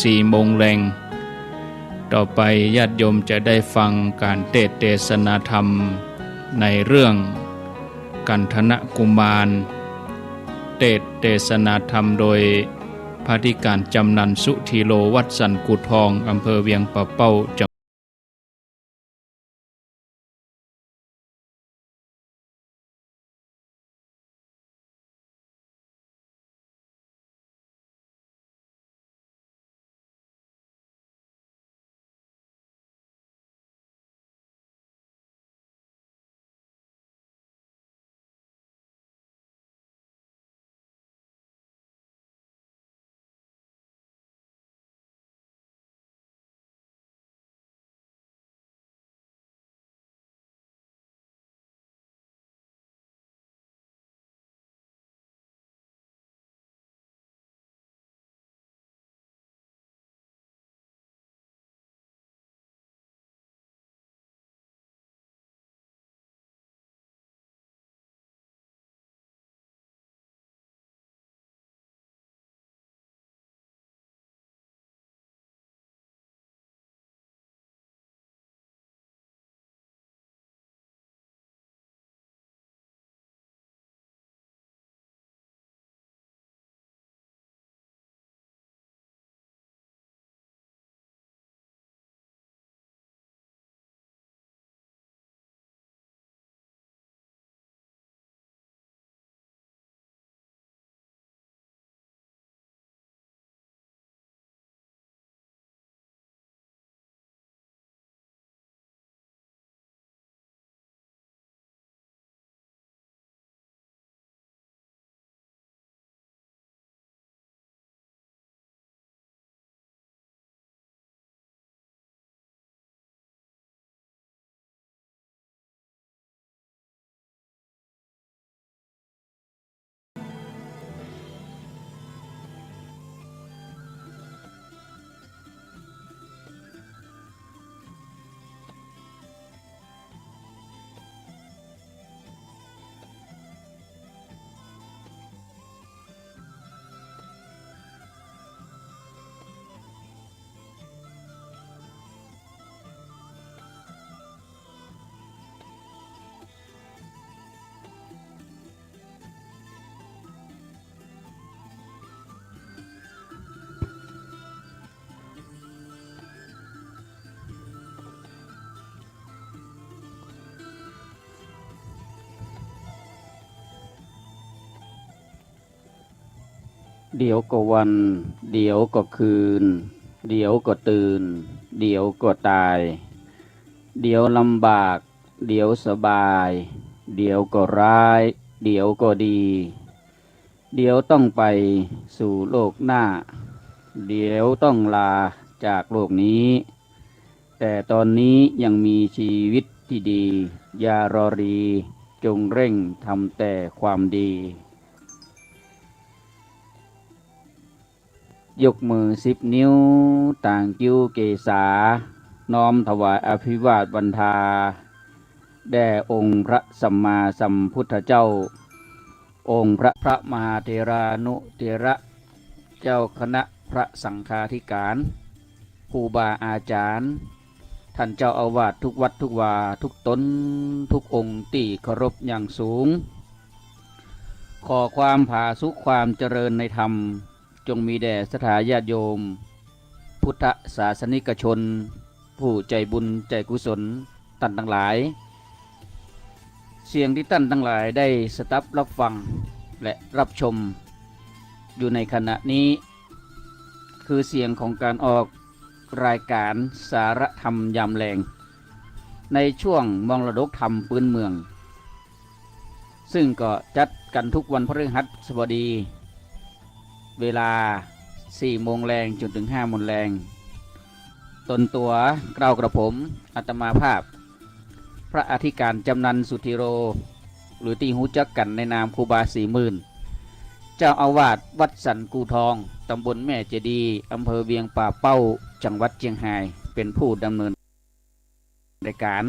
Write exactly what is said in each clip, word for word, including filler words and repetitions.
สี่โมงแลง ต่อไปญาติโยมจะได้ฟังการเตสน์เตสนาธรรมในเรื่องกันธนกุมาร เตสน์เตสนาธรรมโดยพระอธิการจำนัน สุธีโร วัดสันกู่ทอง อำเภอเวียงป่าเป้า จัง เดี๋ยวก็วัน เดี๋ยวก็คืน เดี๋ยวก็ตื่น เดี๋ยวก็ตาย เดี๋ยวลำบาก เดี๋ยวสบาย เดี๋ยวก็ร้าย เดี๋ยวก็ดี เดี๋ยวต้องไปสู่โลกหน้า เดี๋ยวต้องลาจากโลกนี้ แต่ตอนนี้ยังมีชีวิตที่ดี อย่ารอรี จงเร่งทำแต่ความดี ยกมือสิบนิ้ว ตางคิ้วเกศา น้อมถวายอภิวาทวันทา แด่องค์พระสัมมาสัมพุทธเจ้า องค์พระ พระมหาเถรานุเถระ เจ้าคณะพระสังฆาธิการ ครูบาอาจารย์ ท่านเจ้าอาวาสทุกวัดทุกวา ทุกต๋น ทุกองค์ตี้เคารพอย่างสูง ขอความผาสุก ความเจริญในธรรม จงมีแด่ศรัทธาญาติโยม พุทธศาสนิกชน ผู้ใจ๋บุญใจ๋กุศล ต้านตังหลาย เสียงตี้ต้านตังหลายได้สดับรับฟังและรับชมอยู่ในขณะนี้ คือเสียงของการออกรายการสารธรรมยามแลง ในช่วงมรดกธรรมปื๊นเมือง ซึ่งก็จัดกั๋นทุกวันพฤหัสบดี เวลาสี่โมงแลงจ๋นถึงห้าโมงแลง ตนตั๋วเกล้ากระผม อาตมาภาพ พระอธิการจำนัน สุธีโร หรือตี้ฮู้จักกั๋นในนามครูบาสี่หมื่น เจ้าอาวาสวัดสันกู่ทอง ตำบลแม่เจดีย์ อำเภอเวียงป่าเป้า จังหวัดเจียงฮาย เป๋นผู้ดำเนิน รายการ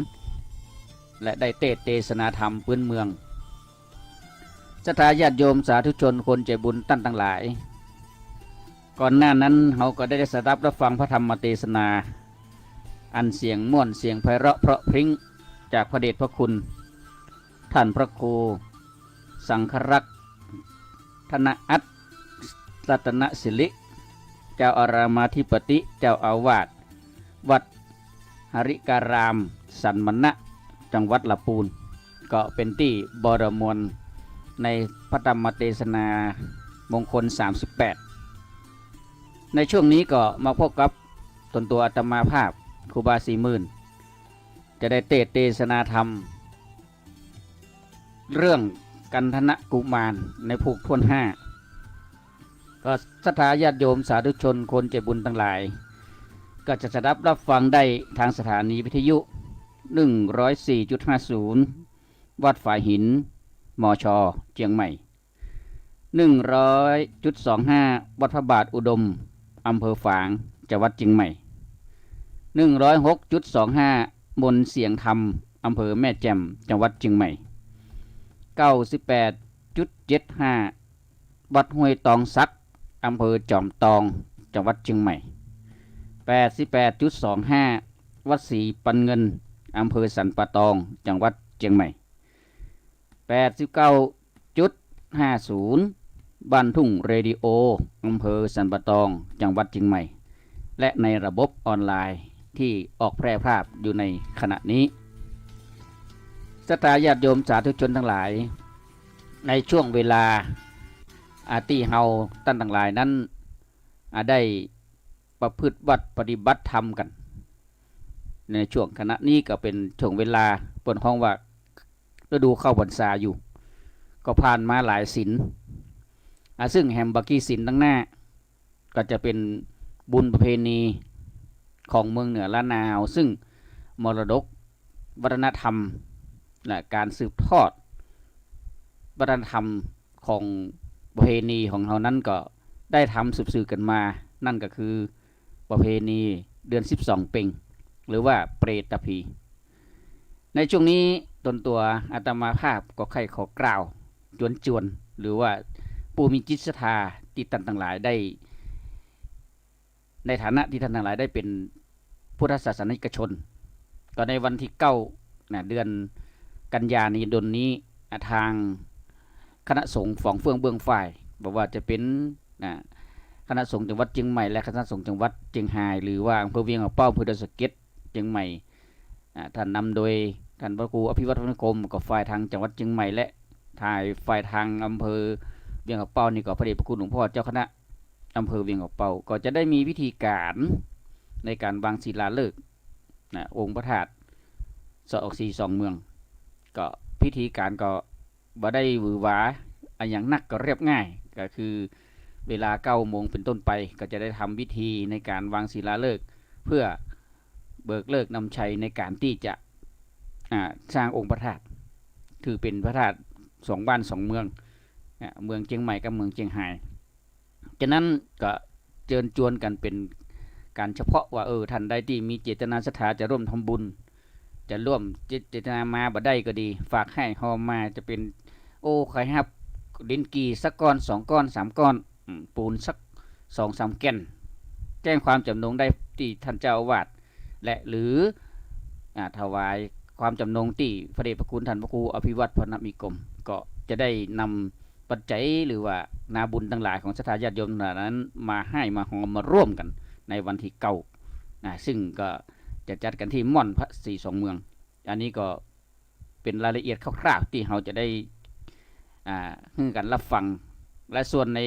และได้เตสน์เตสนาธรรมปื๊นเมือง ศรัทธาญาติโยมสาธุชนคนใจ๋บุญต้านตังหลาย ก่อนหน้านั้นเฮาก็ได้สดับรับฟังพระธรรมเตสนา อันเสียงม่วนเสียงไพเราะเพราะพริ้ง จากพระเดชพระคุณ ท่านพระครู สังฆรักษ์ ธนอัต รัตนสิริ เจ้าอารามาธิปติ เจ้าอาวาส วัดหริการาม สันมณะ จังหวัดละปูน ก็เป๋นตี้บรมวลในพระธรรมเตสนามงคลสามสิบแปด ในช่วงนี้ก็มาพบกับตนตั๋วอาตมาภาพ ครูบาศรีหมื่น จะได้เตสน์เตสนาธรรม เรื่องกันธนกุมารในผูกถ้วนห้า ก็ศรัทธาญาติโยมสาธุชนคนใจ๋บุญตังหลาย ก็จะสดับรับฟังได้ทางสถานีวิทยุ หนึ่งร้อยสี่จุดห้าศูนย์ วัดฝายหิน มช เจียงใหม่ หนึ่งร้อยจุดสองห้า วัดพระบาทอุดม อำเภอฝาง จังหวัดเจียงใหม่ หนึ่งร้อยหกจุดสองห้า มนต์เสียงธรรม อำเภอแม่แจ่ม จังหวัดเจียงใหม่ เก้าสิบแปดจุดเจ็ดห้า วัดห้วยตองสัก อำเภอจอมตอง จังหวัดเจียงใหม่ แปดสิบแปดจุดสองห้า วัดศรีปันเงิน อำเภอสันป่าตอง จังหวัดเจียงใหม่ แปดสิบเก้าจุดห้าศูนย์ บ้านทุ่งเรดิโอ อำเภอสันป่าตอง จังหวัดเจียงใหม่ และในระบบออนไลน์ที่ออกแพร่ภาพอยู่ในขณะนี้ ศรัทธาญาติโยมสาธุชนตังหลาย ในช่วงเวลา อา ตี้เฮาต้านตังหลายนั้น อา ได้ประพฤติวัตรปฏิบัติธรรมกั๋น ในช่วงขณะนี้ก็เป๋นช่วงเวลาเปิ้นฮ้องว่าฤดูเข้าพรรษาอยู่ ก็ผ่านมาหลายศีล อา ซึ่งแหมบ่ากี้ศีลตังหน้า ก็จะเป๋นบุญประเพณีของเมืองเหนือล้านนา ซึ่งมรดกวัฒนธรรม และก๋านสืบทอดวัฒนธรรมของประเพณีของเฮานั้นก็ได้ทำสืบๆ กั๋นมา นั่นก็คือประเพณีเดือนสิบสองเป็ง หรือว่าเปรตภีร์ ในช่วงนี้ตนตั๋วอาตมาภาพก็ใค่ขอกล่าวจวนๆ หรือว่าผู้มีจิตศรัทธาตี้ต้านตังหลายได้ ในฐานะตี้ต้านตังหลายได้เป๋นพุทธศาสนิกชน ก็ในวันตี้เก้า นะ เดือนกันยายนนี้ อ่ะ ทางคณะสงฆ์ฝองเฟื่องเบื้องฝ่าย บ่ว่าจะเป๋น นะ คณะสงฆ์จังหวัดเจียงใหม่ และคณะสงฆ์จังหวัดเจียงฮาย หรือว่าอำเภอเวียงอ่าวเป้า อำเภอดอยสะเก็ด เจียงใหม่ อ่า ต้านนำโดยต้านพระครูอภิวัฒน์ พรหมนิคม ก็ฝ่ายตางจังหวัดเจียงใหม่ และถ่ายฝ่ายตางอำเภอเวียงอ่าวเป้านี่ก็พระเดชพระคุณหลวงพ่อเจ้าคณะอำเภอเวียงอ่าวเป้า ก็จะได้มีพิธีก๋านในก๋านวางศิลาฤกษ์ นะ องค์พระธาตุสอง สี่สองเมือง ก็พิธีก๋านก็บ่ได้หวือหวาอะหยังนัก ก็เรียบง่าย ก็คือเวลาเก้าโมงเป๋นต้นไป ก็จะได้ทำพิธีในก๋านวางศิลาฤกษ์ เพื่อ เบิกฤกษ์นำชัยในก๋านตี้จะ อ่า สร้างองค์พระธาตุ คือเป๋นพระธาตุสองบ้านสองเมือง อ่า เมืองเจียงใหม่กับเมืองเจียงฮาย ฉะนั้นก็เจิญจวนกั๋นเป๋นก๋านเฉพาะว่า เออ ต้านใดตี้มีเจตนาศรัทธาจะร่วมทำบุญ จะร่วมเจ- เจตนามาบ่ได้ก็ดี ฝากห้อยห่อมา จะเป๋น โอ้ ใค่ฮับดินกี่สักก้อนสองก้อนสามก้อน อืม ปูนสักสองสามแก่น แจ้งความจ๋ำนงได้ตี้ต้านเจ้าอาวาส และหรือ อ่า ถวายความจ๋ำนงตี้พระเดชพระคุณต้านพระครูอภิวัฒน์ พรหมนิคม ก็จะได้นำปัจจัยหรือว่านาบุญตังหลายของศรัทธาญาติโยมเหล่านั้นมาห้อยมาห่อมาร่วมกั๋นในวันตี้เก้า นะ ซึ่งก็จะจัดกั๋นตี้ม่อนพระศรีสองเมือง อันนี้ก็ เป๋นรายละเอียดคร่าวๆ ตี้เฮาจะได้ อ่า หื้อกั๋นฮับฟัง และส่วนใน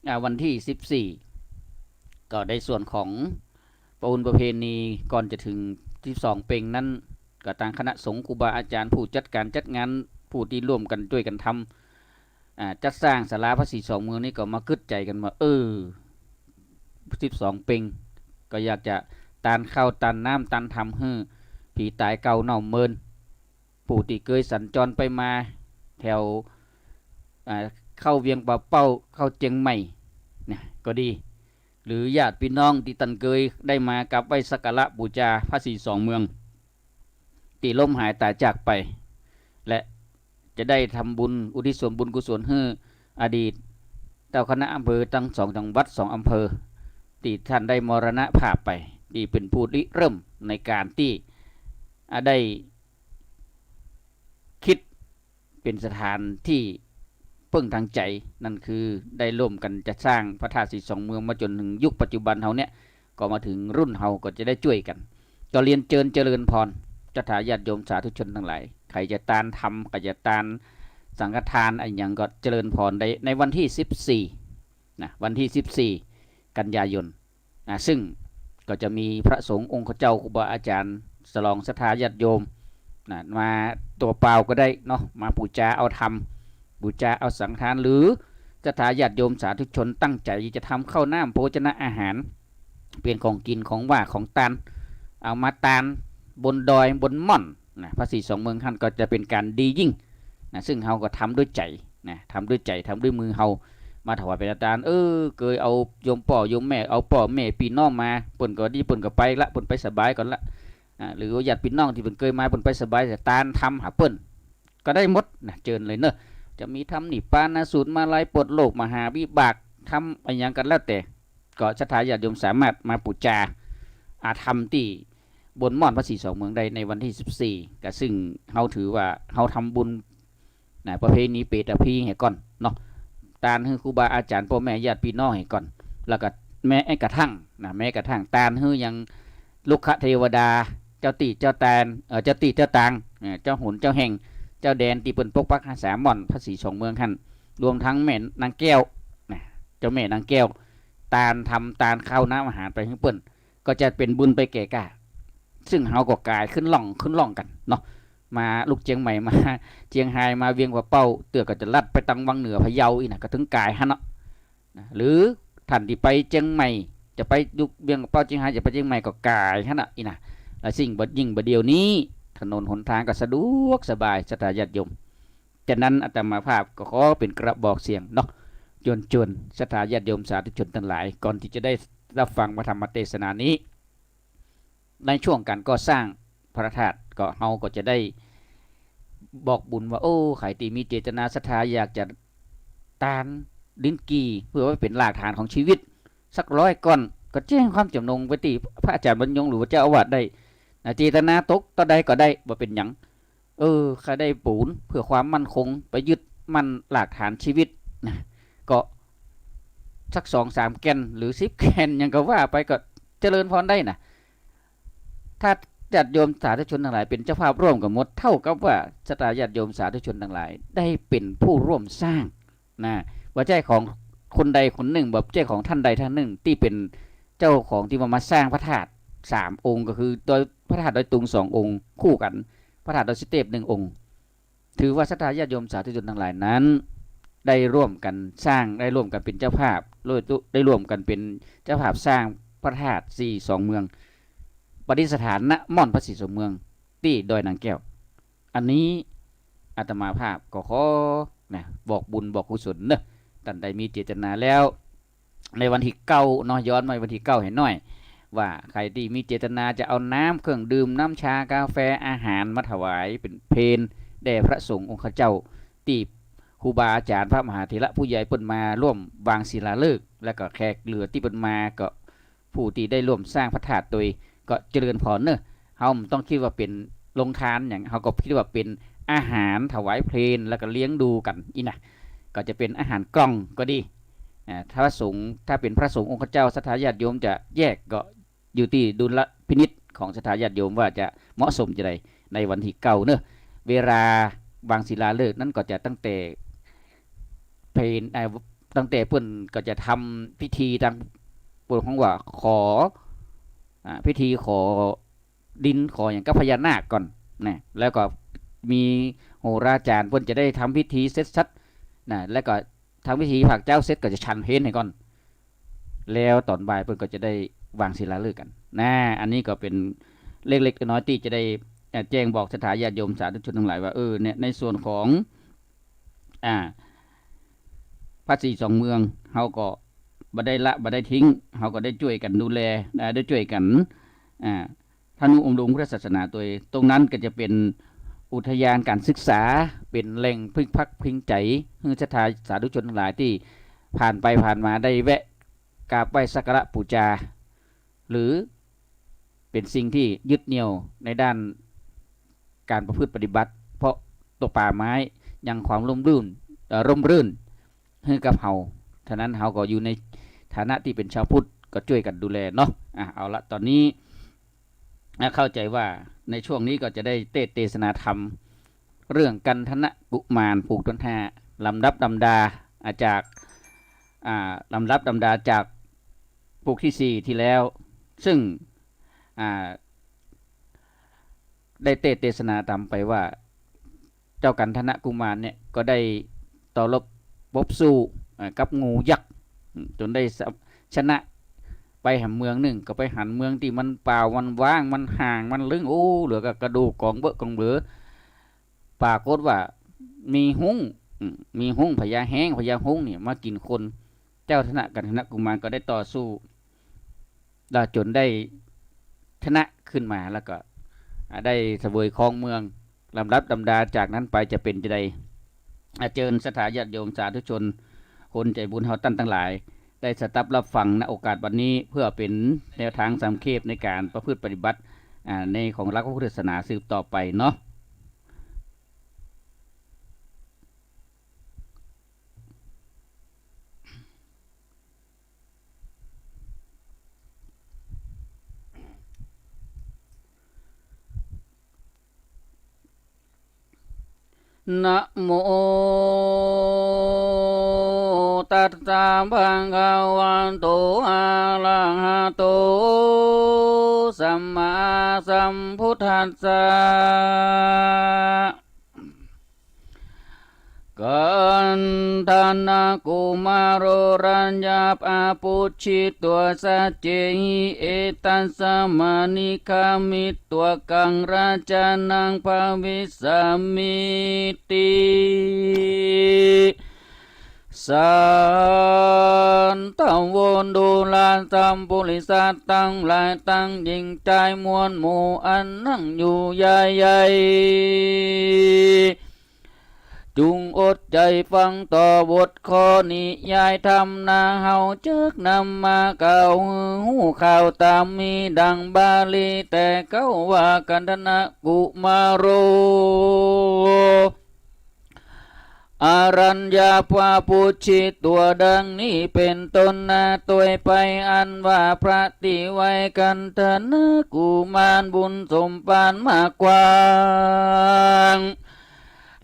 อ่า วันตี้สิบสี่ ก็ในส่วนของประบุญประเพณีก่อนจะเถิงสิบสองเป็งนั้น ก็ตางคณะสงฆ์ครูบาอาจ๋ารย์ผู้จัดก๋านจัดงาน ผู้ตี้ร่วมกั๋นจ้วยกั๋นทำ อ่า จัดสร้างศาลาพระศรีสองเมืองนี้ก็มากึ๊ดใจ๋กั๋นว่า เออ สิบสองเป็ง ก็อยากจะตานข้าวตานน้ำตานธรรมหื้อผีต๋ายเก่าเน่าเมิน ผู้ตี้เกยสัญจรไปมาแถว อ่า เข้าเวียงป่าเป้า เข้าเจียงใหม่ เนี่ย ก็ดี หรือญาติพี่น้องตี้ต้านเกยได้มากราบไหว้สักการะบูชาพระศรีสองเมือง ตี้ล้มหายต๋ายจากไป และจะได้ทำบุญอุทิศส่วนบุญกุศลหื้ออดีต เจ้าคณะอำเภอตังสองจังหวัดสองอำเภอ ตี้ต้านได้มรณภาพไป ตี้เป๋นผู้ริเริ่มในก๋านตี้ อ่า ได้กึ๊ดเป๋นสถานตี้เปิ้งตางใจ๋ นั่นคือได้ร่วมกั๋นจะสร้างพระธาตุสีสองเมืองมาจ๋นเถิงยุคปัจจุบันเฮาเนี่ย ก็มาเถิงรุ่นเฮาก็จะได้จ้วยกั๋น ก็เรียนเจิญเจริญพร ศรัทธาญาติโยมสาธุชนตังหลาย ใผจะตานธรรม ใผจะตานสังฆทานอะหยังก็เจริญพรได้ ในวันตี้สิบสี่ นะ วันตี้สิบสี่ กันยายน นะ ซึ่งก็จะมีพระสงฆ์องค์เจ้า ครูบาอาจ๋ารย์ สนองศรัทธาญาติโยม นะ มาตั๋วเปล่าก็ได้เนาะ มาปู๋จาเอาธรรม ปู๋จาเอาสังฆทาน หรือศรัทธาญาติโยมสาธุชนตั้งใจ๋จะทำข้าวน้ำโภชนะอาหาร เป๋นของกิ๋นของหว่านของตาน เอามาตานบนดอยบนม่อน นะ พระสีสองเมืองหั้นก็จะเป๋นก๋านดียิ่ง นะ ซึ่งเฮาก็ทำด้วยใจ๋ นะ ทำด้วยใจ๋ ทำด้วยมือเฮา มาถวายเป๋นตาน เออ เกยเอาโยมป้อโยมแม่ เอาป้อแม่ปี้น้องมา เปิ้นก็ดี เปิ้นก็ไปละ เปิ้นไปสบายก่อนละ อ่า หรือว่าญาติปี้น้องตี้เปิ้นเกยมา เปิ้นไปสบาย ตานทำหาเปิ้น ก็ได้หมดนะ เจิญเลยเนาะ จะมีทำนิพพานสูตร มาลัยปลดโลก มหาวิบาก ทำอะหยังก็แล้วแต่ ก็ศรัทธาญาติโยมสามารถมาปู๋จา อาธรรมตี้บนม่อนพระสีสองเมืองได้ในวันตี้สิบสี่ ก็ซึ่งเฮาถือว่าเฮาทำบุญ นะ ประเพณีเปตพีแห่ก่อนเนาะ ตานหื้อครูบาอาจ๋ารย์ ป้อแม่ญาติปี้น้องแห่ก่อน แล้วก็แม้กระทั่งนะ แม้กระทั่งตานหื้อยังรุกขเทวดา เจ้าตี้เจ้าตาน เอ่อ เจ้าตี้เจ้าตาง เอ่อ เจ้าหนเจ้าแห่ง เจ้าแดนตี้เปิ้นปกปักรักษาม่อนพระสีสองเมืองหั้น รวมทั้งแม่นางแก้ว นะ เจ้าแม่นางแก้ว ตานทำตานข้าวน้ำอาหารไปหื้อเปิ้น ก็จะเป๋นบุญไปแก่ก้า ซึ่งเฮาก็ก๋ายขึ้นล่อง ขึ้นล่องกั๋นเนาะ มาลุกเจียงใหม่ มาเจียงฮาย มาเวียงป่าเป้า เตื้อก็จะลัดไปตังวังเหนือพะเยาอี้นะ ก็เถิงก๋ายหั้นเนาะ นะ หรือต้านตี้ไปเจียงใหม่ จะไปอยู่เวียงป่าเป้าเจียงฮาย จะไปเจียงใหม่ก็ก๋ายหั้นเนาะอี้นะ และซึ่งบ่ ยิ่งบ่าเดี่ยวนี้ ถนนหนตางก็สะดวกสบาย ศรัทธาญาติโยม ฉะนั้นอาตมาภาพก็ขอเป๋นกระบอกเสียงเนาะ เจิญจวนศรัทธาญาติโยมสาธุชนตังหลาย ก่อนตี้จะได้รับฟังพระธรรมเตสนานี้ ในช่วงก๋านก่อสร้างพระธาตุ ก็เฮาก็จะได้บอกบุญว่า โอ้ ใผตี้มีเจตนาศรัทธาอยากจะตานลิ้นกี่ เปื้อไว้เป๋นรากฐานของจีวิต สักร้อยก้อน ก็แจ้งความจ๋ำนงไปตี้พระอาจ๋ารย์บรรยง หรือว่าเจ้าอาวาสได้นะ เจตนาตกเต้าใดก็ได้ บ่เป๋นหยัง เออ ใผได้ปูนเปื้อความมั่นคง ไปยึดมั่นรากฐานจีวิตนะ ก็สักสองสามแก่น หรือสิบแก่น หยังก็ว่าไป ก็เจริญพรได้นะ ถ้าญาติโยมสาธุชนตังหลายเป๋นเจ้าภาพร่วมกั๋นหมด เต้ากับว่าศรัทธาญาติโยมสาธุชนตังหลายได้เป๋นผู้ร่วมสร้างนะ บ่ใจ้ของคนใดคนนึ่ง บ่ใจ้ของต้านใดต้านนึ่ง ตี้เป๋นเจ้าของตี้ว่ามาสร้างพระธาตุสามองค์ ก็คือดอย พระธาตุดอยตุงสององค์คู่กั๋น พระธาตุดอยสุเตพหนึ่งองค์ ถือว่าศรัทธาญาติโยมสาธุชนตังหลายนั้น ได้ร่วมกั๋นสร้าง ได้ร่วมกั๋นเป๋นเจ้าภาพ ร่วม ได้ร่วมกั๋นเป๋นเจ้าภาพสร้างพระธาตุสีสองเมือง ประดิษฐาน ณ ม่อนพระสีสองเมือง ตี้ดอยนางแก้ว อันนี้อาตมาภาพก็ขอนะ บอกบุญบอกกุศลเนาะ ต้านใดมีเจตนาแล้ว ในวันตี้เก้าเนาะ ย้อนมาวันตี้เก้าหื้อหน่อย ว่าใผตี้มีเจตนาจะเอาน้ำเครื่องดื่ม น้ำชา กาแฟ อาหารมาถวายเป๋นเพลแด่พระสงฆ์องค์เจ้า ตี้ครูบาอาจ๋ารย์พระมหาเถระผู้ใหญ่เปิ้นมาร่วมวางศิลาฤกษ์ แล้วก็แขกเหลือตี้เปิ้นมาก็ ผู้ตี้ได้ร่วมสร้างพระธาตุตวย ก็เจริญพรเนาะ เฮาบ่ต้องกึ๊ดว่าเป๋นโฮงตานหยัง เฮาก็กึ๊ดว่าเป๋นอาหารถวายเพล แล้วก็เลี้ยงดูกั๋นอี้นะ ก็จะเป๋นอาหารกล่องก็ดี อ่า ถ้าพระสงฆ์ ถ้าเป๋นพระสงฆ์องค์เจ้า ศรัทธาญาติโยมจะแยกก็อยู่ตี้ดุลพินิจของศรัทธาญาติโยมว่าจะเหมาะสมจาใด ในวันตี้เก้าเนาะ เวลาวางศิลาฤกษ์นั้นก็จะตั้งแต่เพล เอ่อ ตั้งแต่เปิ้นก็จะทำพิธีตาง เปิ้นฮ้องว่าขอ อ่า พิธีขอดินขอหยังกับพญานาคก่อนนะ แล้วก็มีโหราจ๋ารย์เปิ้นจะได้ทำพิธีเสร็จสับนะ แล้วก็ทำพิธีผากเจ้าเสร็จก็จะฉันเพลหื้อก่อน แล้วต๋อนบ่ายเปิ้นก็จะได้วางศิลาฤกษ์กั๋นนะ อันนี้ก็เป๋นเล็กๆน้อยๆตี้จะได้ เอ่อ แจ้งบอกศรัทธาญาติโยมสาธุชนตังหลายว่า เออ เนี่ย ในส่วนของ อ่า พระสีสองเมือง เฮาก็บ่ได้ละบ่ได้ทิ้ง เฮาก็ได้จ้วยกั๋นดูแล อ่า ได้จ้วยกั๋น อ่า ทนุบำรุงพุทธศาสนาตวย ตรงนั้นก็จะเป๋นอุทยานก๋านศึกษา เป๋นแหล่งพิงพากพิงใจ๋ หื้อศรัทธาสาธุชนตังหลายตี้ ผ่านไปผ่านมาได้แวะกราบไหว้สักการะปู๋จา หรือเป๋นสิ่งตี้ยึดเหนี่ยวในด้านก๋านประพฤติปฏิบัติ เพราะตั๋วป่าไม้ยังความร่มรื่น เอ่อ ร่มรื่นหื้อกับเฮา ฉะนั้นเฮาก็อยู่ในฐานะตี้เป๋นชาวพุทธก็จ้วยกั๋นดูแลเนาะ อ่ะ เอาละ ต๋อนนี้ อ่ะ เข้าใจ๋ว่าในช่วงนี้ก็จะได้เตสน์เตสนาธรรม เรื่องกันทนะกุมารผูกต้นห้า ลำดับลำดา อ่ะ จาก อ่า ลำดับลำดาจากผูกตี้สี่ตี้แล้ว ซึ่ง อ่า ได้เตสน์เตสนาธรรมไปว่า เจ้ากันทนะกุมารเนี่ยก็ได้ต่อรบปบสู้ อ่า กับงูยักษ์ อืม จ๋นได้สะ- ชนะ ไปแหมเมืองนึ่ง ก็ไปหันเมืองตี้มันเปล่า มันว้าง มันห่าง มันลึง โอ้ เหลือก็กระดูกก๋องเบ้อก๋องเบ้อ ปรากฏว่ามีฮุ้ง อืม มีฮุ้งพญาแฮ้ง พญาฮุ้งเนี่ยมากิ๋นคน เจ้าทนะกันทนะกุมารก็ได้ต่อสู้ แล้วจ๋นได้ชนะขึ้นมา แล้วก็ อ่า ได้เสวยครองเมือง ลำดับลำดาจากนั้นไปจะเป๋นจาใด อ่ะ เจิญศรัทธาญาติโยมสาธุชน คนใจ๋บุญเฮาต้านตังหลาย ได้สดับรับฟัง ณ โอกาสวันนี้ เพื่อเป๋นแนวตางสังเขปในก๋านประพฤติปฏิบัติ อ่า ในของหลักพระพุทธศาสนาสืบต่อไปเนาะ นะโม ตัสสะ ภะคะวะโต อะระหะโต สัมมาสัมพุทธัสสะ กันทนะกุมารโอรัญญาปะปุชชิตวาสัจเจหิ เอตัสสะมานิกามิตวากังรัจจานังภะวิสสามิติ สันทะโว ดูราสัพปุริสะตังหลาย ตังหญิงจายมวลหมู่ อันนั่งอยู่ยายใหญ่ จุ่งอดใจ๋ฟังต่อบทข้อนิยายธรรมนา เฮาจักนำมาเล่าหื้อฮู้ข่าวต๋ามมีดั่งบาลีแต่เก๊าว่า กันทนะกุมารโอ อะรัญญาปะปุชชิตวา ดังนี้เป๋นต้นนา ตวยไปอันว่าพระตี้ไหว้กันทนะกุมารบุญสมปานมากกว้าง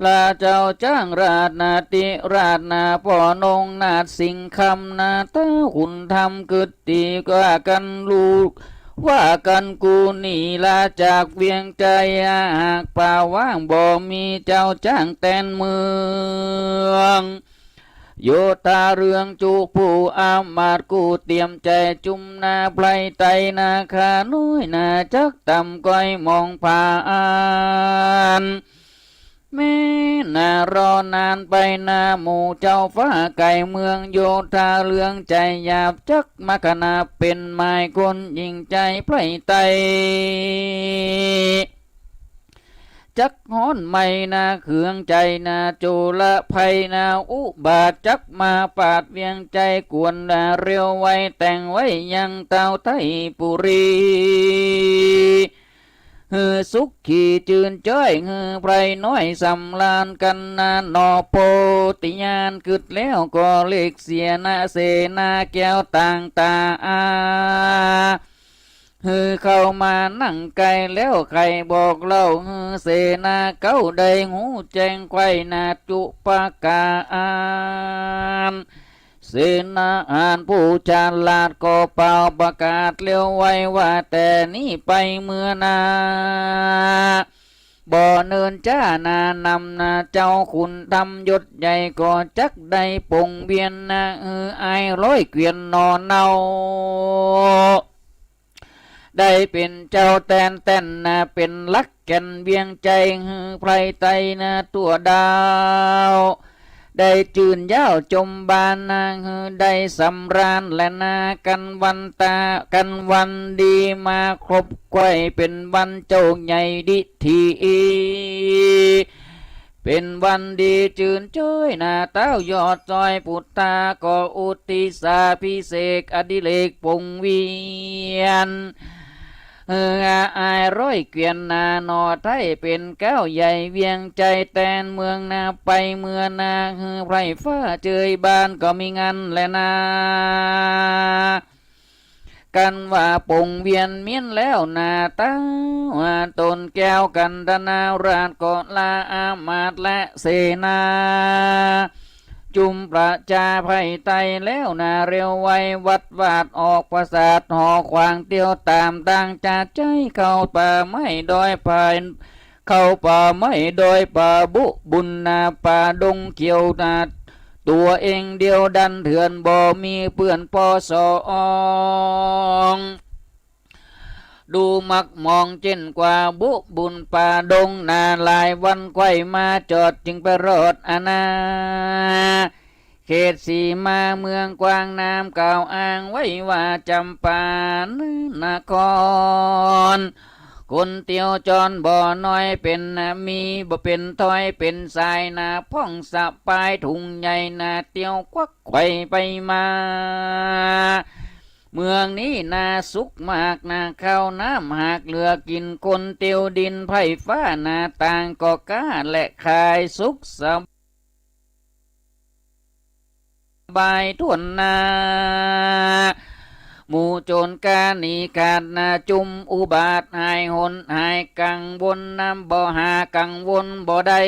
ลาเจ้าจ๊างราชนาธิราชนาพ่อหนงนาถสิงห์คำนา ต้าขุนธรรมกึ๊ดตี้ว่ากั๋นลูก ว่ากั๋นกูนี่ ลาจากเวียงใจ๋ หากป่าว้างบ่มีเจ้าจ๊างแตนเมือง โยธาเรืองจุผู้อามาตย์ กู้เตรียมใจ๋จุมนาไพรไตรนา ข้าน้อยนาจักต่ำก้อยมองผ่าน แม้นารอนานไปนา หมู่เจ้าฟ้าไก่เมืองโยธาเรืองใจ๋หยาบ จักมาขนาเป๋นหมายคนหญิงใจ๋ไพรไตร จักฮ้อนไหม้นาเคืองใจ๋นา โจรภัยนาอุบาท จักมาปาดเวียงใจ๋ กวนนาเร็วไว แต่งไว้ยังเต้าไทยปุรี หื้อสุขีจื้นจ้อย หื้อไพรน้อยสำราญกั๋นนา หนอโพธิญาณกึ๊ดแล้วก็เล็กเสียนะ เสนาแก้วต่างต๋า หื้อเข้ามานั่งใก้แล้วใค่บอกเล่า หื้อเสนาเก๊าได้ฮู้แจ้งไขว้นาจุประก๋าน เสนาหารผู้ฉลาดก็เป่าประกาศเร็วไวว่า แต่นี้ไปเมื่อหน้า บ่เนินจ๊านานำนา เจ้าขุนธรรมยศใหญ่ก็จักได้ปงเวียนนา หื้ออ้ายร้อยเกวียนหน่อเนา ได้เป๋นเจ้าแตนแต้นนา เป๋นหลักแก่นเวียงใจ๋ หื้อไพรไตรนาทั่วดาว ได้จื้นยาวจมบานนา หื้อได้สำราญแลนา กั๋นวันตา กั๋นวันดีมาครบไขว้ เป๋นวันเจ้าใหญ่ดิ ทีอี เป๋นวันดีจื้นจ้อยนา เต๊ายอดจอยปุตตา ก็อุทิศาภิเษกอดิเรกปงเวียน เฮืออายร้อยเกวียนนา หน่อไท้เป๋นเก๊าใหญ่เวียงใจ๋แตนเมืองนา ไปเมืองนา หื้อไพร่ฟ้าเจยบานก็มีงันแลนา กันว่าปงเวียนเมี้ยนแล้วนา เต๊าต๋นแก้วกันธนาราชก็ลาอามาตย์และเสนา จุมประจาไพร่ไตแล้วนา เร็วไววัดวาดออกปราสาทหอขวาง เตียวต๋ามตางจาใจ๊ เข้าป่าไม้ดอยผา เข้าป่าไม้ดอยป่าบุบุญนา ป่าดงเขียวนา ตั๋วเองเดียวดันเถื่อนบ่มีเปื้อนปอสอง ดูหมกหมองเจ๊นกว่าบุบุญป่าดงนา หลายวันใค่มาจอดจึงไปรอดอาณา เขตสีมาเมืองกว้างนามกล่าวอ้างไว้ว่าจ๋ำปานคร คนเตียวจรบ่น้อยเป๋นมีบ่เป๋นถ้อยเป๋นสายนา พ่องสะปายถุงใหญ่นา เตียวควักไขว่ไปมา เมืองนี้นาสุขมากนา ข้าวน้ำหากเหลือกิ๋น คนเตียวดินไพร่ฟ้านา ต่างก็ก๊าและขายสุขสบายถ้วนนา หมู่โจ๋รก้าหนีขาดนา จุมอุบาทหายหนหายกังวลนา บ่หากังวลบ่ได้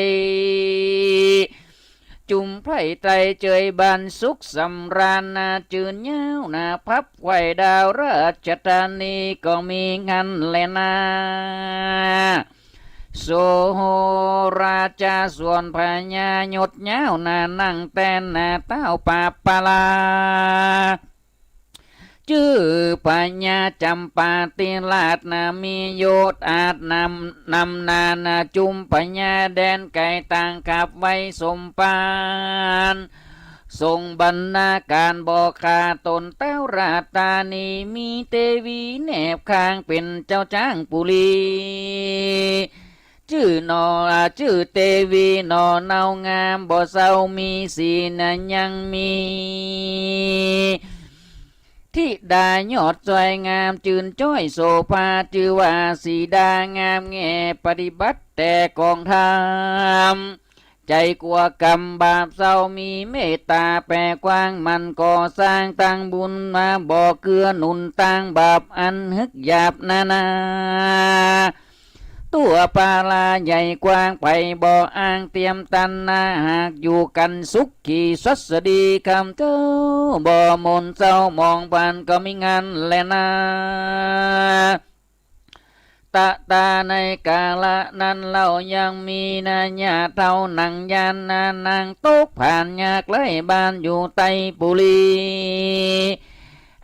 จุมไพร่ไตรเจยบานสุขสำราญนา จื้นยาวนา พับไขว่ดาวราชธานีก็มีงันแลนา โสราจาส่วนพญายศยาวนา นั่งแตนนา เต๊าปาปาลา จื้อพญาจ๋ำปาติราชนา มียศอาจนำ นำนานา จุมพญาแดนไก๋ต่างขับไว้สมภาร ส่งบรรณาก๋านบ่ขาดต๋น เต๊าราชธานีมีเตวีแนบข้างเป๋นเจ้าจ๊างปุรี จื้อหน่อ จื้อเตวีหน่อเนาเงามบ่เศร้า มีสีนายังมี ธิดายอดสวยงามจื้นจ้อยโสภา จื้อว่าสีดางามแง่ ปฏิบัติแต่กองธรรม ใจ๋กั๋วกรรมบาปเศร้า มีเมตต๋าแผ่กว้างหมั่นก่อสร้าง ตั้งบุญมาบ่เกื้อหนุน ต้านบาปอันหึกหยาบนานา ตั๋วปาลาใหญ่กว้าง ใผบ่อ้างเตียมตันนา หากอยู่กั๋นสุขีสัสดี คำเจ้าบ่หม่นเศร้าหมองปานก็มีงันแลนา ตะตาในกาละนั้นเล่ายังมีนา ญาเฒ่าหนังยานนา นางตกผานยากไร้บ้านอยู่ไตรปุรี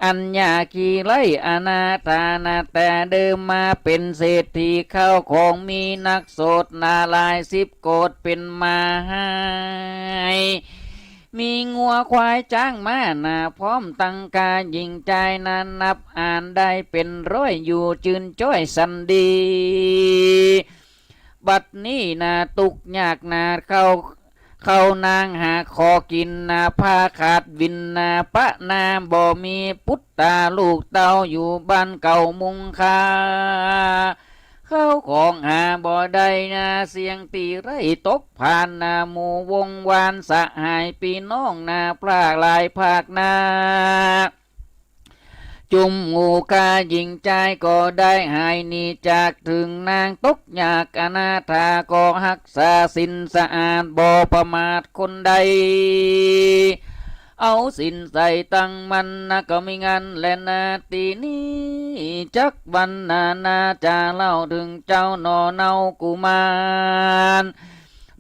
อันยาคีไร้อนาถานา แต่เดิมมาเป๋นเศรษฐี ข้าวของมีนักโสดนา หลายสิบโกดเป๋นมาหาย มีงัวควายจ๊างม้านา พร้อมตังกาญิงจายนา นับอ่านได้เป๋นร้อย อยู่จื้นจ้อยสันดี บัดนี้นาตุ๊กข์ยากนา ข้าว ข้าวนางหาขอกิ๋นนา ผ้าขาดวินนา ปะนาบ่มี ปุตตาลูกเต้าอยู่บ้านเก่ามุงคา ข้าวของหาบ่ได้นา เสี่ยงตี้ไร้ตกผานนา หมู่วงวานสหายปี้น้องนา พรากหลายภาคนา จุมหมู่ข้าญิงจายก็ได้หายหนีจาก เถิงนางตกยากอนาถา ก็ฮักษาศีลสะอาดบ่ประมาทคนใด เอาศีลใส่ตั้งมั่นนา ก็มีงันแลนา ตี้นี้จักวรรณนา จะเล่าเถิงเจ้าหน่อเนากุมาร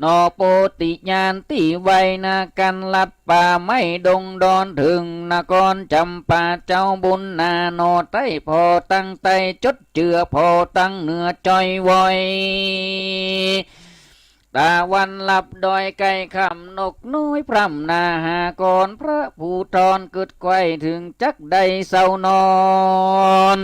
หน่อโปธิญาณตี้ไวนา กั๋นลัดป่าไม้ดงดอน เถิงนครจ๋ำปาเจ้าบุญนา หน่อไต้ผ่อตังไต้ จดเจื้อผ่อตังเหนือจ้อยว้อย ตะวันลับดอยใก้ค่ำ นกน้อยพร่ำนาหากร พระภูธรกึ๊ดไขว่ เถิงจักได้เซานอน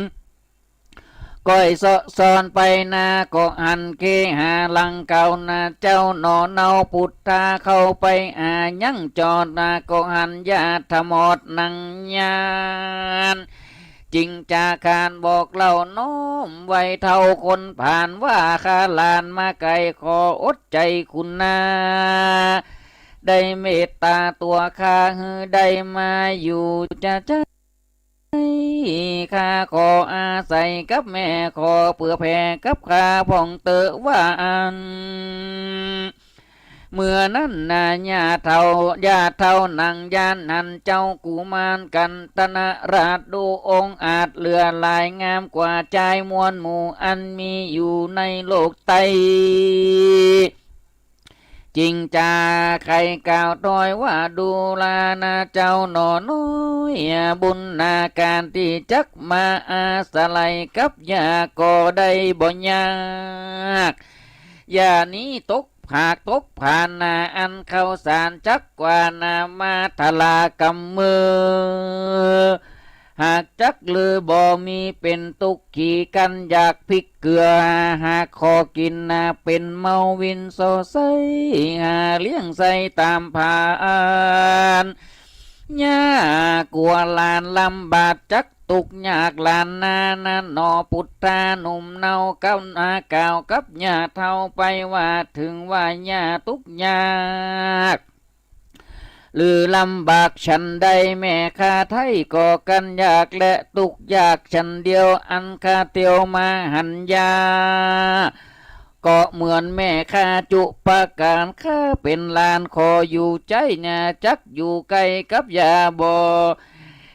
ก้อยเซาะซ้อนไปนาก็หันเคหาหลังเก่านาเจ้าหนอเนาปุทธาเข้าไปหายังจอดนาก็หันญาติทั้งหมดนั่งยาน จึงจาขานบอกเล่าน้อมไหว้เฒ่าคนผ่านว่า ข้าหลานมาไกลขออดใจ๋คุณนา ได้เมตต๋าตั๋วข้าหื้อได้มาอยู่จะใจ๊ ข้าขออาศัยกับแม่ขอเผื่อแผ่กับข้าพ่องเต๊อะว่าอั้น เมื่อนั้นนาญาติเฒ่า ญาติเฒ่านั่งยานหันเจ้ากุมารกันตนราชดูองอาจเหลือหลายงามกว่าจายมวลหมู่อันมีอยู่ในโลกใต้ จึงจาใค่กล่าวถ้อยว่า ดูรานาเจ้าหนอน้อย บุญนาก๋านตี้จักมาอาศัยกับย่าก็ได้บ่ยาก ย่านี้ตกผากตกผานนาอันข้าวสารจักกว่านามาทลากำมือ หากจักลือบ่มีเป๋นตุ๊กข์ขี้กั๋นอยากพริกเกลือ หากขอกิ๋นนาเป๋นเมาวินส่อใส้หาเลี้ยงใส้ต๋ามผาน ย่ากั๋วหลานลำบากจักตุ๊กข์ยากหลานนานาหนอปุทธาหนุ่มเนากับนากล่าวกับย่าเฒ่าไปว่า เถิงว่าย่าตุ๊กข์ยาก หรือลำบากฉันใดแม่ข้าไท้ก็กั๋นยากและตุ๊กข์ยากฉันเดียว อันข้าเตียวมาหันย่า ก็เหมือนแม่ข้าจุปการ ข้าเป๋นหลานขออยู่ใจ๊นาจักอยู่ใก้กับย่าบ่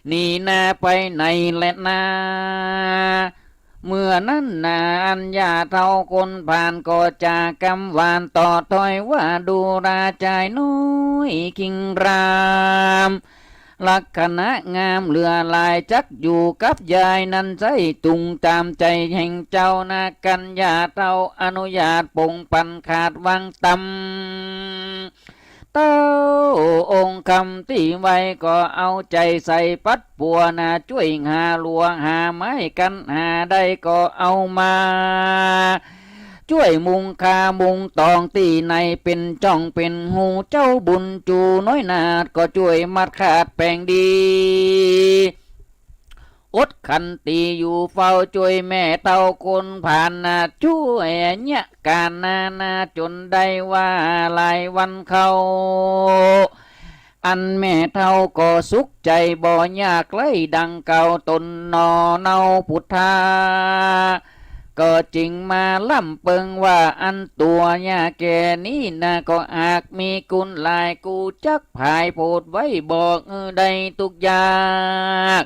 หนีนาไปไหนแลนา เมื่อนั้นนาอันย่าเฒ่าคนผ่านก็จากำหวานต่อถ้อยว่า ดูราจายน้อยคิงราม ลักษณะงามเหลือหลายจักอยู่กับยายนั้นใส้ ตุงต๋ามใจ๋แห่งเจ้านากั๋น ย่าเฒ่าอนุญาตปงปันขาดวางตำ เต้าองค์คำตี้ไหว้ก็เอาใจ๋ใส่ปัดปัวนา จ้วยหาหลัวหาไม้กั๋น หาได้ก็เอามา จ้วยมุงคามุงตองตี้ในเป๋นจ้องเป๋นฮู เจ้าบุญจูน้อยนาฏก็จ้วยมัดขาดแป๋งดี อดขันตีอยู่เฝ้าจ้วยแม่เฒ่าคนผ่านนา จ้วยเยียะก๋านนานาจ๋นได้ว่าหลายวันเข้า อันแม่เฒ่าก็สุขใจ๋บ่ยากไร้ดังเก่า ต๋นหนอเนาปุทธา ก็จึงมาล่ำเปิงว่า อันตั๋วย่าแก่นี้นาก็หากมีกุณหลายกูจักผายโผดไว้บอกหื้อได้ตุ๊กข์ยาก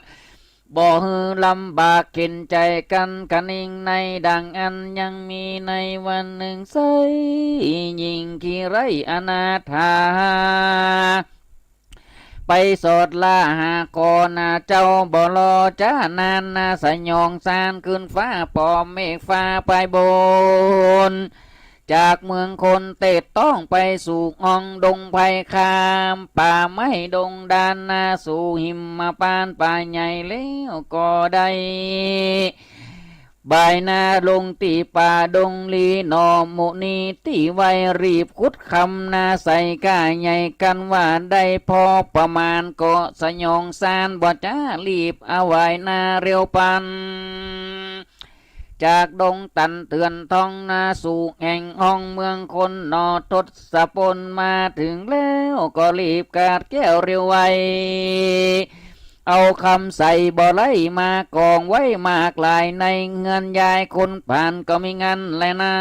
บ่หื้อลำบากเข็ญใจ๋กั๋นคะนิงในดังอั้น ยังมีในวันนึ่งไส้หญิงขี้ไร้อนาถา ไปสอดล่าหาขอนาเจ้าบ่รอจ๊านานนา สยองซานขึ้นฟ้าปอมเมฆฟ้าไปบน จากเมืองคนเตดต้องไปสู่อ่องดงไพร ข้ามป่าไม้ดงดานนาสู่หิมพานต์ป่าใหญ่แล้วก็ได้ บ่ายนาลงตี้ป่าดงลีหนอ หมู่นี้ตี้ไหว้รีบขุดคำนาใส่ก้าใหญ่กั๋นว่าได้พอประมาณ ก็สยองซานบ่จ๊ารีบเอาไหว้นาเร็วปัน จากดงตันเถื่อนทองนาสู่แห่งห้องเมืองคนหนอ ทศพลมาเถิงแล้วก็รีบกาดแก้วเร็วไว เอาคำใส่บ่ไร้มากองไว้มากหลาย ในเฮือนยายคนผ่านก็มีงันแลนา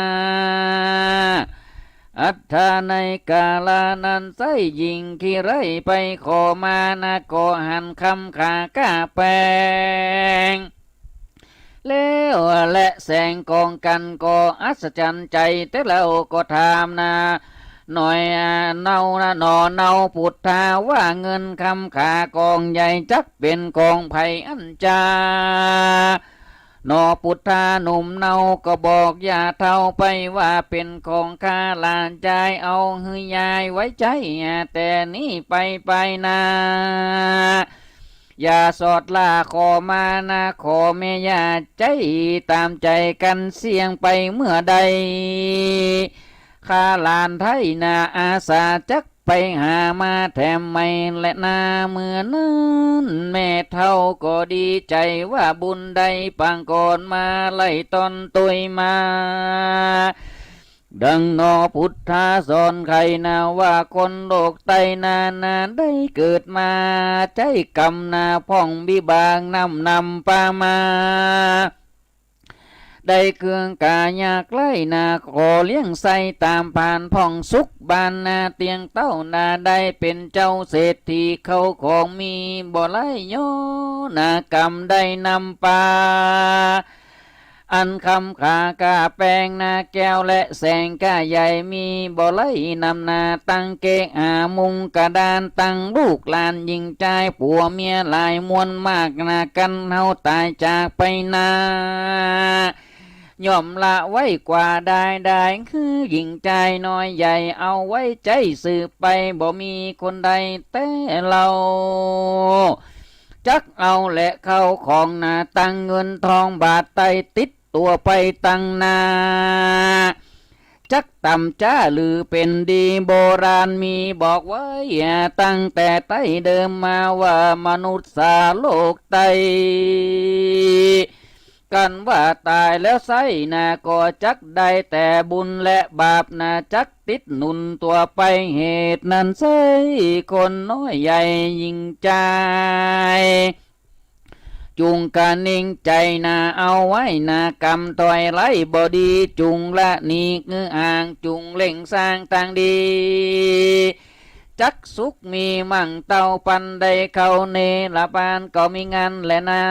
อัตถาในกาลานั้นไส้หญิงขี้ไร้ไปขอมานา ก็หันคำขาก้าแป๋ง แล้วและแสงกองกั๋นก็อัศจรรย์ใจ๋ แต่แล้วก็ถามนา หน่อยเนานาหนอเนาปุทธา ว่าเงินคำขากองใหญ่จักเป๋นของใผอั้นจา หนอปุทธาหนุ่มเนาก็บอกย่าเฒ่าไปว่าเป๋นของข้าหลานจาย เอาหื้อยายไว้ใจ๊แต่นี้ไปไปนา อย่าสอดล้าขอมานา ขอแม่ย่าใจ๊ต๋ามใจ๋กั๋นเสี้ยงไปเมื่อใด ข้าหลานไท้นาอาสาจักไปหามาแถมใหม่แลนา เมื่อนั้นแม่เฒ่าก็ดีใจ๋ว่าบุญได้ปางก่อนมาไล่ต๋อนตวยมา ดังหนอพุทธาสอนไขนาว่าคนโลกใต้นานาได้เกิดมา ใจ๊กรรมนาพ่องวิบากนำนำปามา ได้เคืองก๋ายากไร้นา ขอเลี้ยงใส้ต๋ามผานพ่องสุขบานนา เตียงเต้านาได้เป๋นเจ้าเศรษฐี เข้าของมีบ่ไร้ย้อนนากรรมได้นำปา อันคำขาก้าแปงนาแก้วและแสงก้าใหญ่มีบ่ไร้นำนา ตั้งเก๊กหามุงกระดาน ตั้งลูกหลานหญิงจาย ผัวเมียหลายมวลมากนา กั๋นเฮาต๋ายจากไปนา ย่อมละไว้กว่าดาย ดายคือหญิงจายน้อยใหญ่ เอาไว้ใจ๊สืบไป บ่มีคนใดแต๊เล่า จักเอาแหละเข้าของนา ตั้งเงินทองบาทไต้ ติดตั๋วไปตังนา จักต่ำจ๊าหรือเป๋นดี โบราณมีบอกไว้ตั้งแต่ไต้เดิมมาว่า มนุษย์สาโลกไต้ กันว่าต๋ายแล้วใส้นา ก็จักได้แต่บุญและบาปนา จักติดหนุนตั๋วไป เหตุนั้นใส้คนน้อยใหญ่หญิงจาย จุ่งกะนิ่งใจ๋นา เอาไว้นากรรมถ้อยไร้บ่ดี จุ่งละหนีคืออ่าง จุ่งเร่งสร้างตางดี จักสุขมีมั่งเต้าปันได้เข้าเนรปานก็มีงันแลนา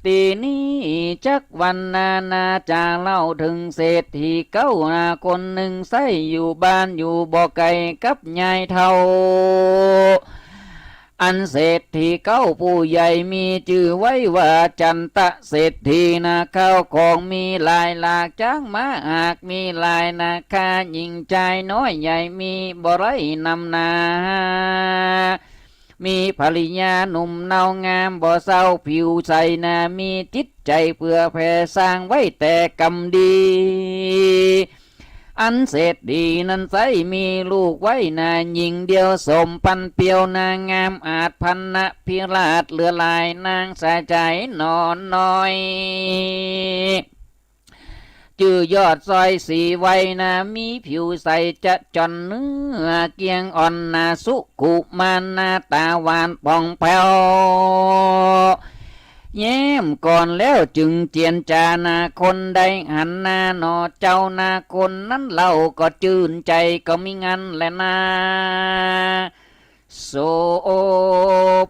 ตี้นี้จักวันนานาจะเล่าเถิงเศรษฐีเก๊านาคนนึ่ง ใส้อยู่บ้านอยู่บ่ไก๋กับยายเฒ่า อันเศรษฐีเก๊าผู้ใหญ่มีจื้อไว้ว่าจันตะเศรษฐีนา ข้าวของมีหลายหลากจ๊างม้าหากมีหลายนา ข้าหญิงจายน้อยใหญ่มีบ่ไร้นำนา มีภริยาหนุ่มเนา งามบ่เศร้าผิวใสนา มีจิตใจ๋เผื่อแผ่สร้างไว้แต่กรรมดี อันเศรษฐีนั้นใส้มีลูกไว้นา หญิงเดียวสมปันเปียวนา งามอาจพรรณพิราชเหลือหลาย นางสาใจ๋หนอน้อย จื้อยอดซอยสีไวนา มีผิวใสจะจ่อนเนื้อเกียงอ่อนนา สุขุมานหน้าต๋าหวานผ่องแผ้ว แย้มก่อนแล้วจึงเจียรจานา คนใดหันหน้าหนอเจ้านา คนนั้นเล่าก็จื้นใจ๋ก็มีงันแลนา โส โอ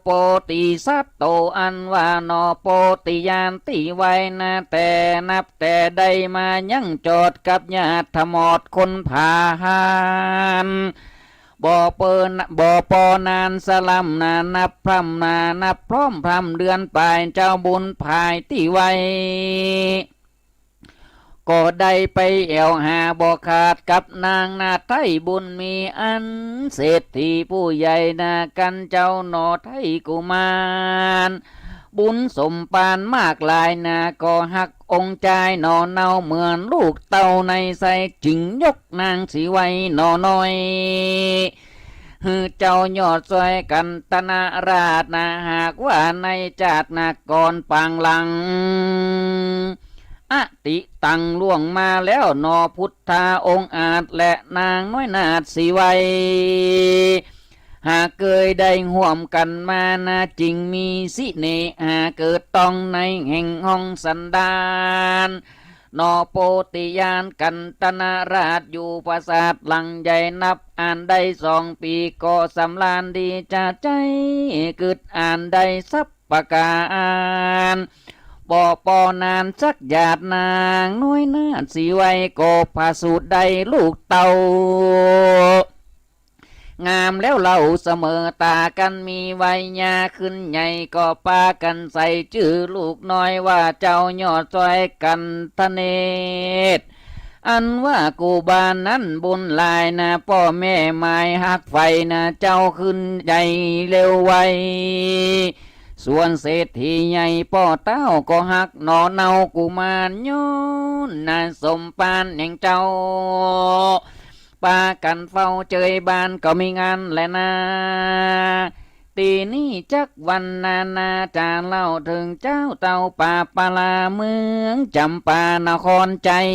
โปธิสัตโต อันว่าหนอโพธิญาณตี้ไวนา แต่นับแต่ได้มายังจอดกับญาติถมอดคนผาน บ่เปอ บ่ปอนานสะล้ำนา นับพร่ำนา นับพร้อมพร่ำเดือนปาย เจ้าบุญผายตี้ไว ก็ได้ไปแอ่วหาบ่ขาดกับนางนาไท้บุญมี อันเศรษฐีผู้ใหญ่นา กั๋นเจ้าหนอไท้กุมาร บุญสมปานมากหลายนา ก็ฮักองค์จายหนอเนา เหมือนลูกเต้าในไส้ จึงยกนางสีไวหนอน้อย หื้อเจ้ายอดซอยกันตนาราษนา หากว่าในจาตินาก่อนปางหลัง อติตังล่วงมาแล้วหนอพุทธาองค์อาจ และนางน้อยนาฏสีไว หากเกยได้ฮ่วมกั๋นมานา จึงมีสิเนหาเกิดต้องในแห่งห้องสันดาน หนอโพธิญาณกันตนาราษอยู่ปราสาทหลังใหญ่ นับอ่านได้สองปี๋ ก็สำราญดีจะใจ๊ กึ๊ดอ่านได้สัพประก๋าน บ่ปอนานสักหยาด นางน้อยนาฏสีไว ก็ผะสูติได้ลูกเต้า งามแล้วเล่าเสมอต๋ากั๋น มีวัยยาขึ้นใหญ่ ก็ปากั๋นใส่จื้อลูกน้อยว่าเจ้ายอดซอยกันทเนศ อันว่ากู่บ่าวนั้นบุญหลายนา ป้อแม่หมายฮักใฝ่นา เจ้าขึ้นใหญ่เร็วไว ส่วนเศรษฐีใหญ่ป้อเต้าก็ฮักหนอเนากุมาร ย้อนนาสมภารแห่งเจ้า ปากั๋นเฝ้าเจยบ้านก็มีงานแลนา ตี้นี้จักวรรณนาจ๋าเล่าเถิงเจ้าเต้าป่าปาลาเมืองจ๋ำปานครชัย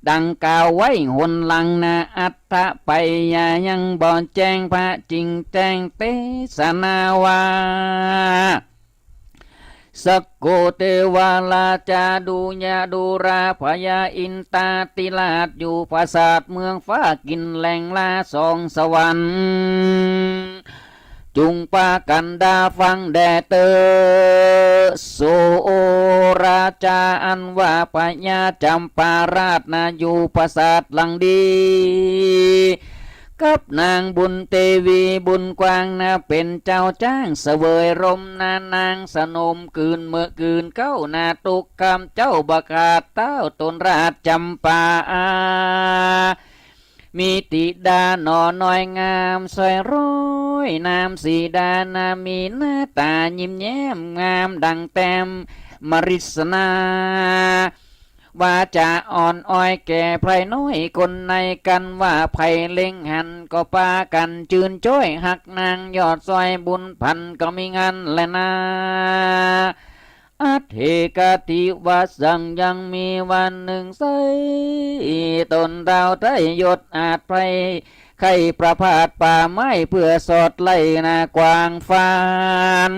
ดังกล่าวไว้หนหลังนา อัฏฐปริยายยังบ่แจ้ง พระจึงแจ้งเตสนาว่า สักโกเตวาราชาดูยาดูราพญาอินตาธิราช อยู่ปราสาทเมืองฟ้ากินแหล่งลาสองสวรรค์ จุ่งปากั๋นดาฟังแด่เตอ โสราชาอันว่าพญาจ๋ำปาราชนา อยู่ปราสาทหลังดี กับนางบุญเตวีบุญกว้างนา เป๋นเจ้าจ้างเสวยร่มนา นางสนมกื่นเมิกกื่นเก๊านา ตุ๊กคำเจ้าบ่ขาดเต้าต๋นราชจ๋ำปา มีธิดาหนอน้อยงามสวยร้อยนามสีดานา มีหน้าต๋ายิ้มแย้มงามดังแต้มมฤๅษณา วาจ๋าอ่อนอ้อยแก่ใผน้อยคนใน กันว่าใผเล็งหันก็ปากั๋นจื้นจ้อยฮักนาง ยอดสวยบุญพันก็มีงานแลนา อัตเถกาทิวาสัง ยังมีวันนึ่งไส้ ต๋นเต้าได้ยศอาจใผใค่ประพาสป่าไม้ เปื้อสอดไล่นากวางฟาน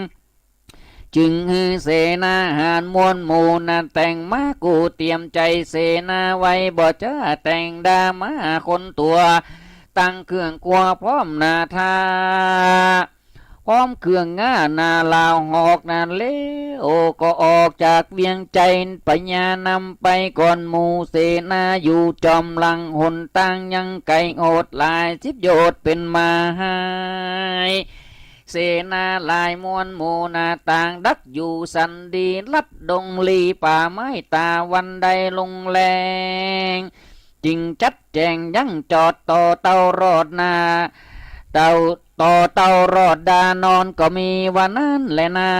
จึงหื้อเสนาหารมวลหมู่นา แต่งม้ากู้เตรียมใจ๋เสนาไว้ บ่จ๊าแต่งดาม้าคนตั๋ว ตั้งเครื่องครัวพร้อมนาทา พร้อมเครื่องง่านาลาวหอกนา แล้วก็ออกจากเวียงชัย พญานำไปก่อนหมู่เสนา อยู่จ๋อมหลังหนตางยังไก๋โหดหลายสิบโยชน์เป๋นมหาย เสนาหลายมวลหมู่นา ต่างดักอยู่สันดี ลัดดงลีป่าไม้ต๋าวันใดลงแลง จึงจัดแจ๋งยั้งจอดต่อเต้ารอดนา เต้า ต่อเต้ารอดดานอนก็มีวันนั้นแลนา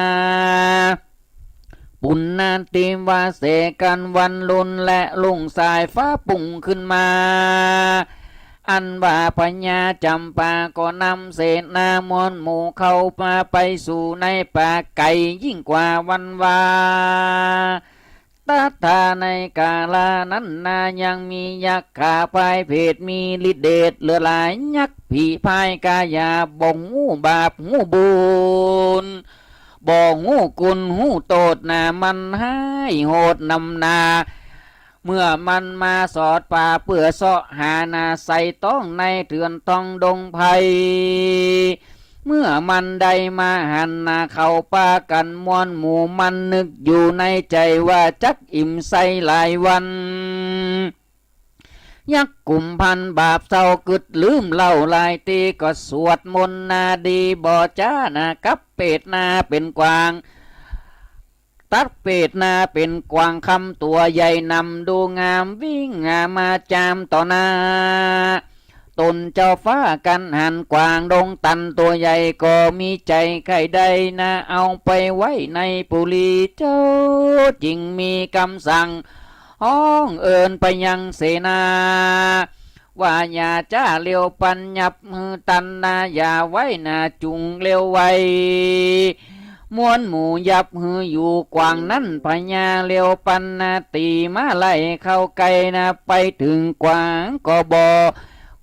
ปุณณาทิวาเสกั๋นวันลุนและรุ่งสายฟ้าปุ้งขึ้นมา อันว่าพญาจ๋ำปาก็นำเสนามวลหมู่เข้ามาไปสู่ในป่าไก๋ยิ่งกว่าวันวา ตัดถาในกาลานั้นนา ยังมียักขาพายเผดมีฤทธิ์เดชเหลือหลาย ยักษ์ผีพายกายา บ่ฮู้บาปฮู้บุญ บ่ฮู้คุณฮู้โต้ษนา มันฮ้ายโหดนำนา เมื่อมันมาสอดป่าเปื้อเซาะหานา ใส่ต๊องในเถื่อนท่องดงไพร เมื่อมันได้มาหันนา เขาปากั๋นมวลหมู่มันนึกอยู่ในใจ๋ว่าจักอิ่มไส้หลายวัน ยักษ์กุมภัณฑ์บาปเศร้ากึ๊ดลืมเล่าหลายตี้ ก็สวดมนต์นาดีบ่จ๊านา กับเปรตนาเป๋นกวาง ตัดเปรตนาเป๋นกวางคำตั๋วใหญ่นำดูงามวิ่งมาจามต่อหน้า ต๋นเจ้าฟ้ากั๋นหันกวางดงตันตั๋วใหญ่ก็มีใจ๋ใค่ได้นา เอาไปไว้ในปุรี เจ้าจึงมีกำสั่งฮ้องเอิญไปยังเสนา ว่าอย่าจ๊าเร็วปันยับหื้อตันนา อย่าไว้นาจุ่งเร็วไว มวลหมู่ยับหื้ออยู่กวางนั้น พญาเร็วปันนา ตี๋ม้าไล่เข้าใก้นา ไปเถิงกวางก็บ่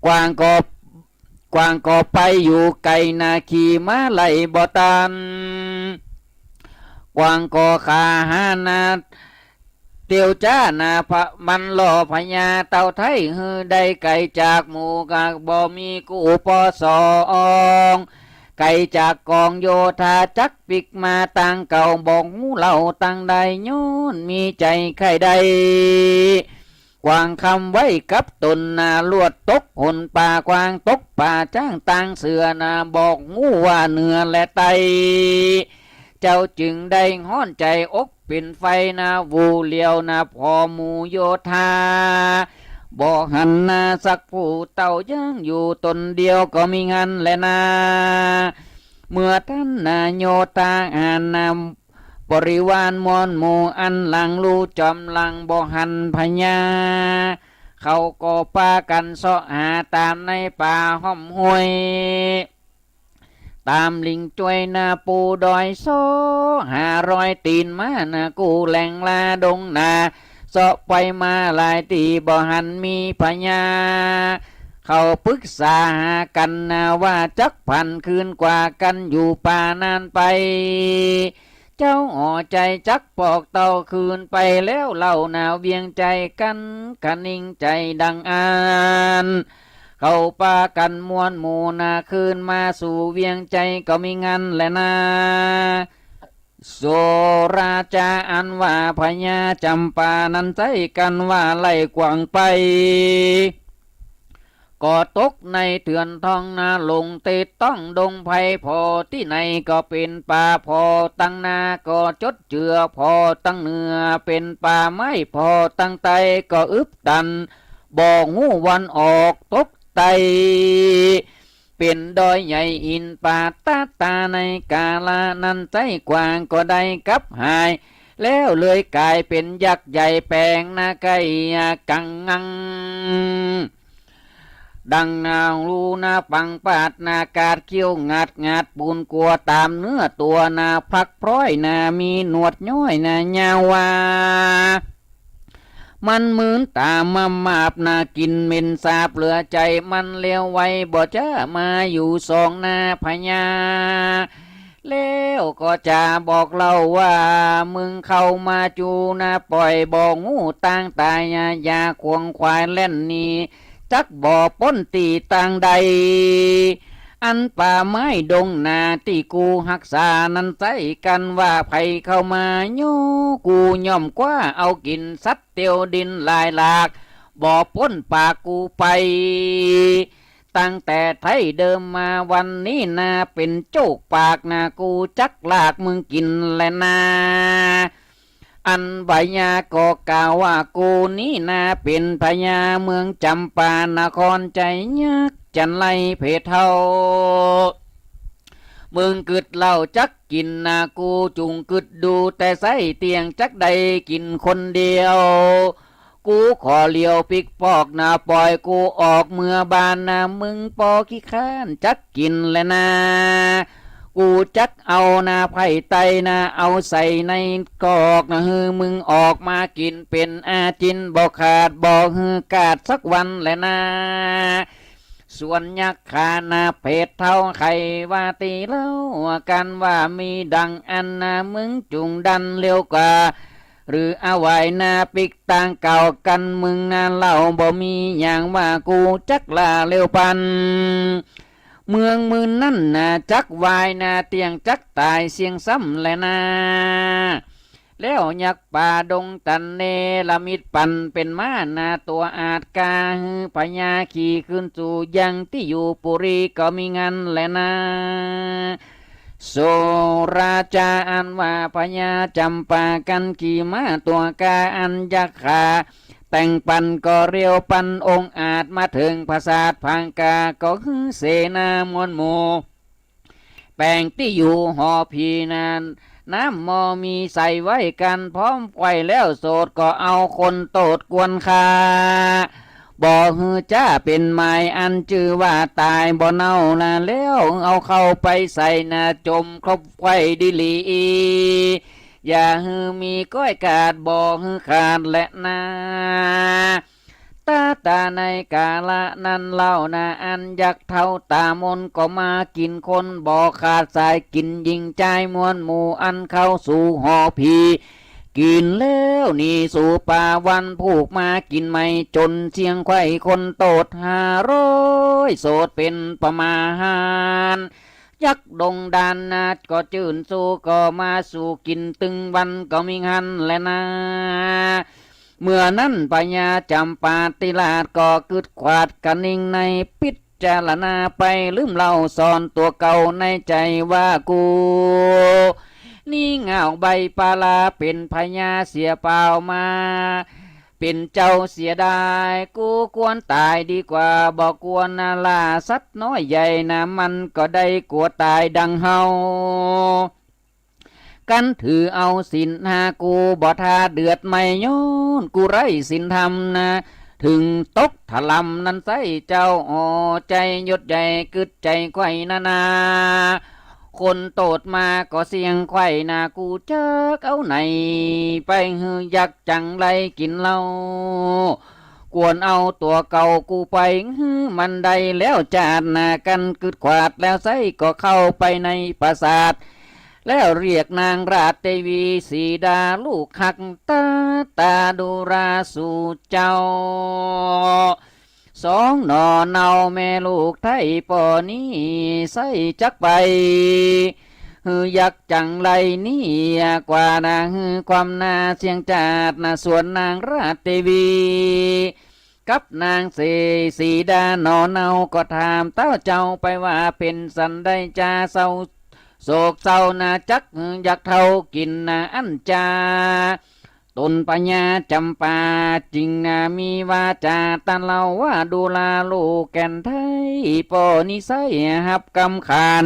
กวางก็ กวางก็ไปอยู่ไก๋นา ขี่ม้าไล่บ่ตัน กวางก็คาหานา เตียวจ๊านา พะ มันล่อพญาเต้าไท้หื้อได้ไก๋จากหมู่ ก็บ่มีกู้ปอสอง ไก๋จากก๋องโยธาจักปิ๊กมาตางเก่า บ่ฮู้เล่าตังใด ย้อนมีใจ๋ใค่ได้ กวางคำไว้กับต๋นนา ลวดตกหนป่า กวางตกป่า จ๊างตางเสือนา บ่ฮู้ว่าเหนือและใต้ เจ้าจึงได้ฮ้อนใจ๋อกเป๋นไฟนา หวู่เหลียวนาผ่อหมู่โยธา บ่หันนาสักผู้เต้า ยังอยู่ต๋นเดียวก็มีหั้นแลนา เมื่อตันนาโยธาหันนา บริวารมวลหมู่อันหลังลู่จ๋อมหลัง บ่หันพญา เขาก็ปากั๋นเซาะหาต๋ามในป่าฮ่อมห้วย ต๋ามลิ่งจ้วยนา ปูดอยเซาะหารอยตี๋นม้านา กู้แหล่งลาดงนา เซาะไปมาหลายตี้ บ่หันมีพญา เขาปึกษาหากั๋นนา ว่าจักผันคืนกว่ากั๋นอยู่ป่านั้นไป เจ้าอ่อใจ๋จักปอกเต้าคืนไปแล้วเล่านา เวียงใจ๋กั๋นคะนิงใจ๋ดังอั้น เขาปากั๋นมวลหมู่นา คืนมาสู่เวียงใจ๋ก็มีหั้นแลนา โสราจาอันว่าพญาจ๋ำปานั้นใจ๊กั๋นว่าไล่กวางไป ก็ตกในเถื่อนทองนา ลงเตะต้องดงไพร ผ่อตี้ไหนก็เป๋นป่า ผ่อตังนาก็จดเจือ ผ่อตังเหนือเป๋นป่าไม้ ผ่อตังใต้ก็อึบตัน บ่ฮู้วันออกตกใต้ เป๋นดอยใหญ่อินป่าตาตา ในกาละนั้นใจ๊กวางก็ได้กลับหาย แล้วเลยก๋ายเป๋นยักษ์ใหญ่แป๋งนาไก่กังงัง ดังนาฮูนาปังปาดนากาด เขี้ยวงัดงัดปูนกัวต๋ามเนื้อตั๋วนา พักพร้อยนา มีหนวดย้อยนายาวว่า มันมืนต๋ามามาบนา กิ๋นเหม็นสาบเหลือใจ๋ มันเลวไวบ่จ๊ามาอยู่สองนาพญา แล้วก็จะบอกเล่าว่า มึงเข้ามาจูนา ป่อยบ่ฮู้ตางต๋าย อย่าขวนขวายแล่นหนี จักบ่ป๊นตี้ตางใด อันป่าไม้ดงนาตี้กูฮักษานั้นใจ๊กั๋นว่า ใผเข้ามาโย กูย่อมคว้าเอากิ๋นสัตว์เตียวดินหลายหลาก บ่ป๊นปากกูไป ตั้งแต่ไท้เดิมมาวันนี้นา เป๋นโจกปากนา กูจักลากมึงกิ๋นแลนา อันพญาก็กล่าวว่า กูนี้นาเป๋นพญาเมืองจ๋ำปานคร ใจ๋ยักษ์จันไรเพเฒ่า มึงกึ๊ดเล่าจักกิ๋นนา กูจุ่งกึ๊ดดูแต่ไส้เตี้ยง จักได้กิ๋นคนเดียว กูขอเหลียวปิ๊กปอกนา ป่อยกูออกเมือบ้านนา มึงปอขี้ค้านจักกิ๋นแลนา กูจักเอานาไผ่ไต้นา เอาใส่ในกอกนา หื้อมึงออกมากิ๋นเป๋นอาจิณ บ่ขาดบ่หื้อขาดสักวันแลนา ส่วนยักขานาเพเฒ่า ใค่ว่าตี้เล่ากั๋นว่า มีดังอั้นนา มึงจุ่งดันเร็วกว่า หรืออวายนาปิ๊กตางเก่ากั๋น มึงนาเล่าบ่มีอย่างว่า กูจักล่าเร็วปัน เมืองมึงนั้นนาจักวายนาเตี้ยง จักต๋ายเสี้ยงซ้ำแลนา แล้วยักษ์ป่าดงตันเนรมิตปั๋นเป๋นม้านาตั๋วอาจ กาหื้อพญาขี่คืนสู่ยังตี้อยู่ปุรีก็มีงันแลนา โสราจาอันว่าพญาจ๋ำปากั๋นขี่ม้าตั๋วกา อันยักขาแต่งปั๋นก็เร็วปันองอาจ มาเถิงปราสาทผางกา ก็หื้อเสนามวลหมู่ แป๋งตี้อยู่หอผีนา น้ำหม้อมีใส่ไว้กั๋นพร้อมไขว่แล้ว โสดก็เอาคนโตษกวนฆ่า บ่หื้อจ๊าเป๋นหมาย อันจื้อว่าต๋ายบ่เน่านา แล้วเอาเข้าไปใส่นา จมคบไขว่ดีหลี อย่าหื้อมีก้อยขาด บ่หื้อขาดแลนา ตาตาในกาละนั้นเล่านา อันยักษ์เฒ่าต๋ามนก็มากิ๋นคน บ่ขาดสายกิ๋นหญิงจายมวลหมู่ อันเข้าสู่หอผี กิ๋นแล้วหนีสู่ป่าวันผูก มากิ๋นใหม่จ๋นเสี้ยงไขว่คนโตษห้าร้อย โสดเป๋นประมาณ ยักษ์ดงดานนาก็จื้นสู้ ก็มาสู่กิ๋นตึงวันก็มีงันแลนา เมื่อนั้นพญาจ๋ำปาติราชก็กึ๊ดขวาดคะนิงใน พิจารณาไปลืมเล่าสอนตั๋วเก่าในใจ๋ว่า กู นี้ง่าวใบปาลาเป๋นพญาเสียเปล่ามา เป๋นเจ้าเสียดาย กูควรต๋ายดีกว่า บ่ควรล่าสัตว์น้อยใหญ่นา มันก็ได้กั๋วต๋ายดังเฮา กันถือเอาศีลห้า กูบ่ถ้าเดือดไหม้ ย้อนกูไร้ศีลธรรมนา เถิงตกถล่มนั้นไส้เจ้า อ่อใจ๋ยดใหญ่ กึ๊ดใจ๋ใค่นานา คนโตดมาก็เสี้ยงใค่นา กูจักเอาไหนไปหื้อยักษ์จั่งไรกิ๋นเล่า ควรเอาตั๋วเก่ากูไปหื้อมันได้ แล้วจาติหน้ากันกึ๊ดขวาด แล้วไส้ก็เข้าไปในปราสาท แล้วเรียกนางราชเตวีสีดาลูกฮัก ตาตาดูราสู่เจ้า สองหน่อเนาแม่ลูกไท้ป้อนี้ ไส้จักไปหื้อยักษ์จั่งไรนี้ กว่านาหื้อความนาเสี้ยงจาตินา ส่วนนางราชเตวี กับนางเส สีดาหน่อเนาก็ถามเต้าเจ้าไปว่า เป๋นสันใดจาเศร้า โศกเศร้านา จักหื้อยักษ์เฒ่ากิ๋นนา อั้นจา ต๋นพญาจ๋ำปาจึงนา มีวาจ๋าตรัสเล่าว่า ดูราลูกแก่นไท้ป้อนี้ ไส้ฮับกำขาน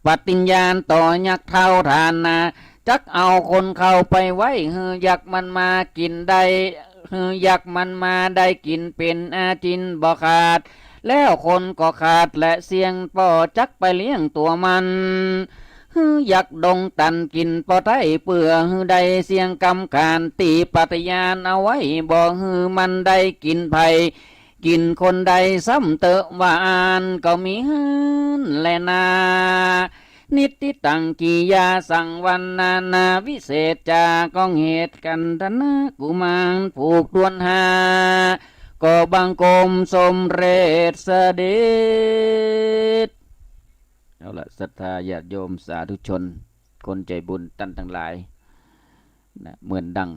ปฏิญญาณต่อยักษ์เฒ่าฐานนา จักเอาคนเข้าไปไว้หื้อยักษ์มันมากิ๋นได้ หื้อยักษ์มันมาได้กิ๋นเป๋นอาจิณบ่ขาด แล้วคนก็ขาดและเสี้ยงป้อ จักไปเลี้ยงตั๋วมัน หื้อยักษ์ดงตันกิ๋นป้อไท้ เปื้อหื้อได้เสี้ยงกำขานตี้ปฏิญาณเอาไว้ บ่หื้อมันได้กิ๋นใผ กิ๋นคนใดซ้ำเต๊อะ ว่าอั้นก็มีหั้นแลนา นิทธิตัง กิยาสัง วรรณนาวิเศษจา ของเหตุกันทนะกุมารผูกถ้วนห้า ก็บังคมสมเร็จเสด็จ เอาละ ศรัทธาญาติโยมสาธุชน คนใจ๋บุญต้านตังหลาย นะ เหมือนดัง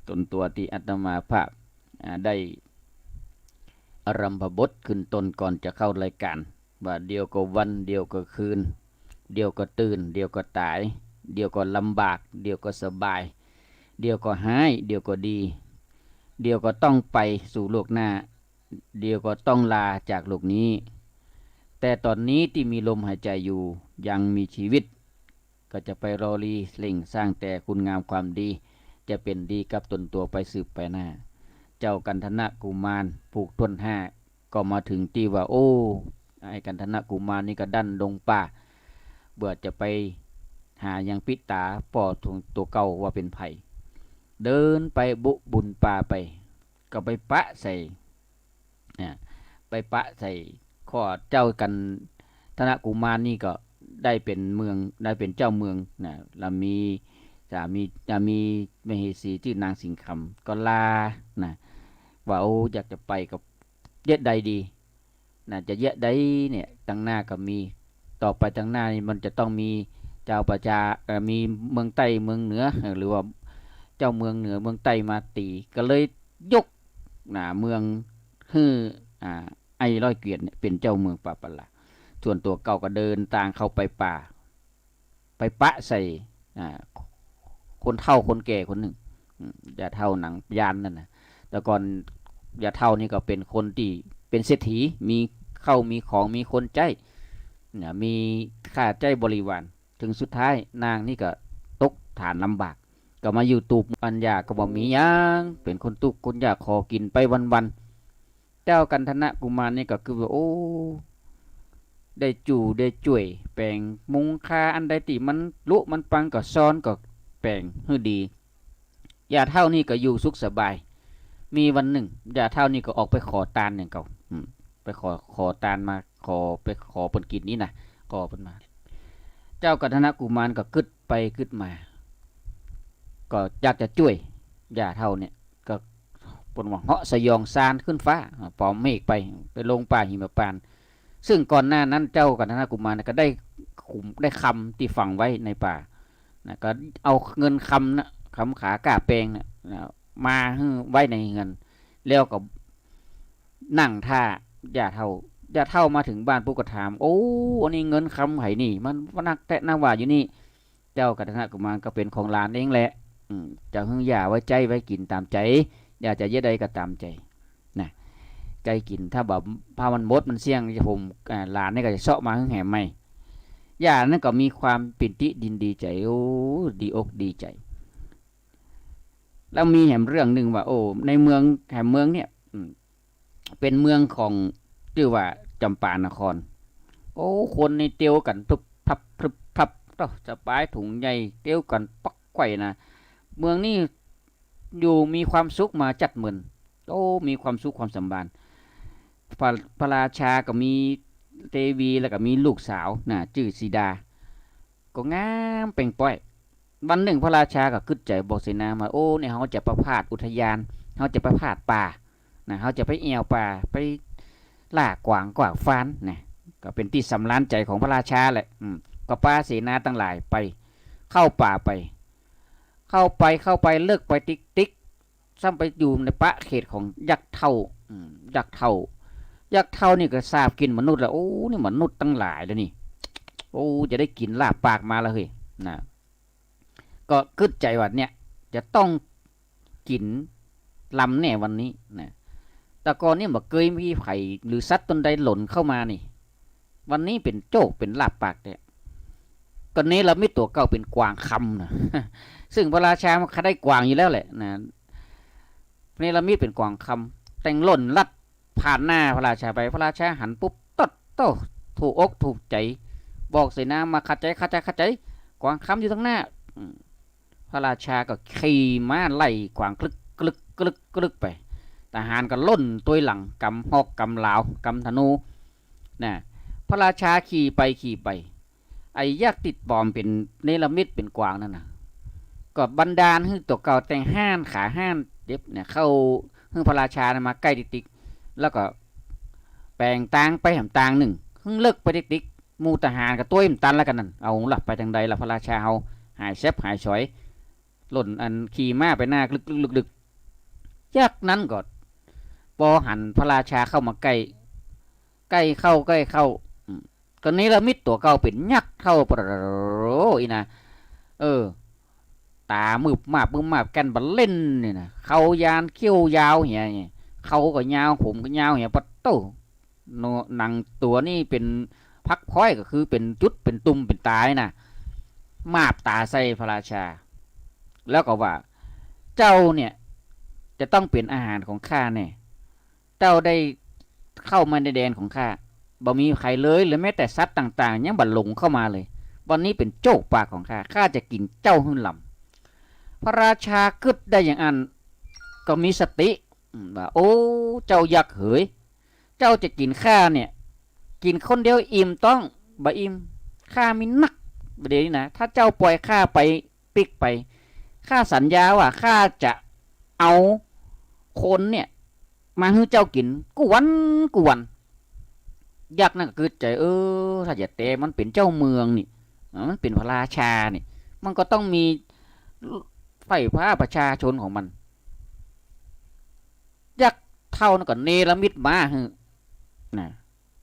ต๋นตั๋วตี้อาตมาภาพ อ่า ได้อารัมภบทขึ้นต้นก่อนจะเข้ารายการ ว่าเดี๋ยวก็วัน เดี๋ยวก็คืน เดี๋ยวก็ตื่น เดี๋ยวก็ต๋าย เดี๋ยวก็ลำบาก เดี๋ยวก็สบาย เดี๋ยวก็ฮ้าย เดี๋ยวก็ดี เดี๋ยวก็ต้องไปสู่โลกหน้า เดี๋ยวก็ต้องลาจากโลกนี้ แต่ต๋อนนี้ตี้มีลมหายใจ๋อยู่ ยังมีชีวิต ก็จะไปรอลีเร่งสร้างแต่คุณงามความดี จะเป๋นดีกับต๋นตั๋วไปสืบไปหน้า เจ้ากันทนะกุมารผูกถ้วนห้า ก็มาเถิงตี้ว่า โอ้ ไอ้กันทนะกุมารนี่ก็ดั้นดงป่า เปื้อจะไปหาหยังปิดต๋าป้อตั๋วเก่าว่าเป๋นใผ เดินไปบุบุนป่าไป ก็ไปปะใส่ อ่า ไปปะใส่ ข้อเจ้ากันทนะกุมารนี่ก็ได้เป๋นเมือง ได้เป๋นเจ้าเมืองนะ แล้วมีสามี แล้วมีมเหสีจื้อนางสิงห์คำ ก็ลานะ ว่า โอ้ อยากจะไปก็เยียะใดดีนะ จะเยียะใดเนี่ย ตังหน้าก็มี ต่อไปตังหน้านี่มันจะต้องมีเจ้าประชา เอ่อ มีเมืองใต้เมืองเหนือ หรือว่าเจ้าเมืองเหนือเมืองใต้มาตี๋ ก็เลยยก นะ เมืองหื้อ อ่า ไอ้ร้อยเกวียนเนี่ยเป๋นเจ้าเมืองป่าปะละ ส่วนตั๋วเก่าก็เดินตางเข้าไปป่า ไปปะใส่ อ่า คนเฒ่าคนแก่คนนึ่ง อืม ย่าเฒ่าหนังยานนั่นนะ แต่ก่อนย่าเฒ่านี่ก็เป๋นคนตี้เป๋นเศรษฐี มีข้าวมีของ มีคนใจ๊ นะ มีข้าใจ๊บริวาร เถิงสุดท้ายนางนี่ก็ตกฐานลำบาก ก็มาอยู่ตูบอันยากก็บ่มีหยัง เป๋นคนตุ๊กข์คนยาก ขอกิ๋นไปวันๆ เจ้ากันทนะกุมารนี่ก็คือว่า โอ้ ได้จู้ได้จ้วย แป๋งมุงคาอันใดตี้มันลุมันปังก็ซ้อนก็แป๋งหื้อดี ย่าเฒ่านี่ก็อยู่สุขสบาย มีวันนึ่งย่าเฒ่านี่ก็ออกไปขอตานอย่างเก่า อืม ไปขอ ขอตานมา ขอ ไปขอเปิ้นกิ๋นนี่นะ ขอเปิ้นมา เจ้ากันทนะกุมารก็กึ๊ดไปกึ๊ดมา ก็อยากจะจ้วยย่าเฒ่าเนี่ย ก็เปิ้นว่าเหาะสยองซานขึ้นฟ้า อ่า ป๋อมเมฆไป ไปลงป่าหิมพานต์ ซึ่งก่อนหน้านั้นเจ้ากันทนะกุมารน่ะก็ได้ขุม ได้คำตี้ฝังไว้ในป่านะ ก็เอาเงินคำนะ คำขาก้าแปงนะ นะ มาหื้อไว้ในเฮือน แล้วก็นั่งท่าย่าเฒ่า ย่าเฒ่ามาเถิงบ้านปุ๊บก็ถาม โอ้ อันนี้เงินคำใผนี่ มันนักแต๊นักหว่าอยู่นี่ เจ้ากัณฑกุมารก็เป๋นของหลานเองแหละ อืม จะหื้อหญ้าไว้ใจ๊ไว้กิ๋นต๋ามใจ๋ อยากจะเยียะใดก็ต๋ามใจ๋ นะ ใก้กิ๋น ถ้าบ่า ถ้ามันหมดมันเสี้ยง ผม อ่า หลานนี่ก็จะเซาะมาหื้อแหมใหม่ หญ้านั้นก็มีความปีติยินดีใจ๋ โอ้ ดีอกดีใจ๋ แล้วมีแหมเรื่องนึ่งว่า โอ้ ในเมือง แหมเมืองเนี่ย อืม เป๋นเมืองของ จื้อว่าจ๋ำปานคร โอ้ คนนี่เตียวกั๋นพรึบพรับ พรึบพรับ เต้า สะปายถุงใหญ่ เตียวกั๋นปักไขว่นะ เมืองนี้อยู่มีความสุขมาจั๊ดเมิน โอ้ มีความสุขความสำราญ พระ พระราชาก็มีเตวี แล้วก็มีลูกสาวนะ จื้อสีดา ก็งามเป่งป้อย วันนึ่งพระราชาก็กึ๊ดใจ๋บอกเสนาว่า โอ้ เนี่ยเฮาจะประพาสอุทยาน เฮาจะประพาสป่า นะ เฮาจะไปแอ่วป่า ไปล่ากวางกวางฟานนะ ก็เป๋นตี้สำราญใจ๋ของพระราชาแหละ อืม ก็ปาเสนาตังหลายไป เข้าป่าไป เข้าไป เข้าไป เลิกไปติ๊กๆ ซ้ำไปอยู่ในปะเขตของยักษ์เฒ่า อืม ยักษ์เฒ่า ยักษ์เฒ่านี่ก็สาบกิ๋นมนุษย์แล้ว โอ้ นี่มนุษย์ตังหลายแล้วนี่ โอ้ จะได้กิ๋นลาบปากมาแล้วเฮ้ย นะ ก็กึ๊ดใจ๋ว่าเนี่ย จะต้องกิ๋นลำแน่วันนี้นะ แต่ก่อนนี่บ่เกยมีใผหรือสัตว์ตนใดหล่นเข้ามานี่ วันนี้เป๋นโจคเป๋นลาบปากแต๊ ก็เนรมิตตั๋วเก่าเป๋นกวางคำนะ ซึ่งพระราชามันก็ได้กวางอยู่แล้วแหละนะ เนรมิตเป๋นกวางคำ แต่งหล่นลัดผ่านหน้าพระราชาไป พระราชาหันปุ๊บ ตัดโต้ ถูกอกถูกใจ๋ บอกเสนามา ขัดใจ๋ ขัดใจ๋ ขัดใจ๋ กวางคำอยู่ตังหน้า อืม พระราชาก็ขี่ม้าไล่กวางกลึกกลึกกลึกกลึกไป ทหารก็ล่นตวยหลัง ก๋ำฮอกก๋ำหลาว ก๋ำธนู นะ พระราชาขี่ไปขี่ไป ไอ้ยักษ์ตี้ป๋อมเป๋นเนรมิตเป๋นกวางนั่นนะ ก็บันดาลหื้อตั๋วเก่าแต่งห้านขาห้านเด็บเนี่ย เข้าหื้อพระราชาเนี่ยมาใก้ติ๊กๆ แล้วก็แป๋งตางไปแหมตางนึ่ง หื้อเลิกไปติ๊กๆ หมู่ทหารก็ตวยบ่ตันแล้วกั๋นนั่น เอาละ ไปตางใดละ พระราชาเฮาหายแซบหายสอย หล่นอันขี่ม้าไปหน้ากลึกๆ ๆ ๆ ยักษ์นั้นก็ ปอหันพระราชาเข้ามาใก้ ใก้เข้า ใก้เข้า อืม ก็เนรมิตตั๋วเก่าเป๋นยักษ์เฒ่า ปะโถ อีนะ เออ ต๋ามืบมาบมืบมาบ แก่นบะเล่นนี่นะ เขายานเขี้ยวยาวเหีย เขาก็ยาว ผมก็ยาวเหีย ปะโถ โน หนังตั๋วนี่เป๋นพักพ้อย ก็คือเป๋นจุด เป๋นตุ่ม เป๋นต๋านะ มาบต๋าใส่พระราชา แล้วก็ว่า เจ้าเนี่ยจะต้องเป๋นอาหารของข้าแน่ เจ้าได้เข้ามาในแดนของข้า บ่มีใผเลย หรือแม้แต่สัตว์ต่างๆ ยังบ่หลงเข้ามาเลย วันนี้เป๋นโจคปากของข้า ข้าจะกิ๋นเจ้าหื้อลำ พระราชากึ๊ดได้อย่างอั้น ก็มีสติ อืม ว่า โอ้ เจ้ายักษ์เหย เจ้าจะกิ๋นข้าเนี่ย กิ๋นคนเดียวอิ่มต๊อง บ่อิ่ม ข้ามีนัก บ่าเดี่ยวนี้นะ ถ้าเจ้าป่อยข้าไปปิ๊กไป ข้าสัญญาว่าข้าจะเอาคนเนี่ย มาหื้อเจ้ากิ๋นกู้วันกู้วัน ยักษ์นั่นก็กึ๊ดใจ๋ เออ ถ้าจะแต๊มันเป๋นเจ้าเมืองนี่ อ่า มันเป๋นพระราชานี่ มันก็ต้องมีใฝ่ฟ้าประชาชนของมัน ยักษ์เฒ่านั่นก็เนรมิตม้าหื้อ นะ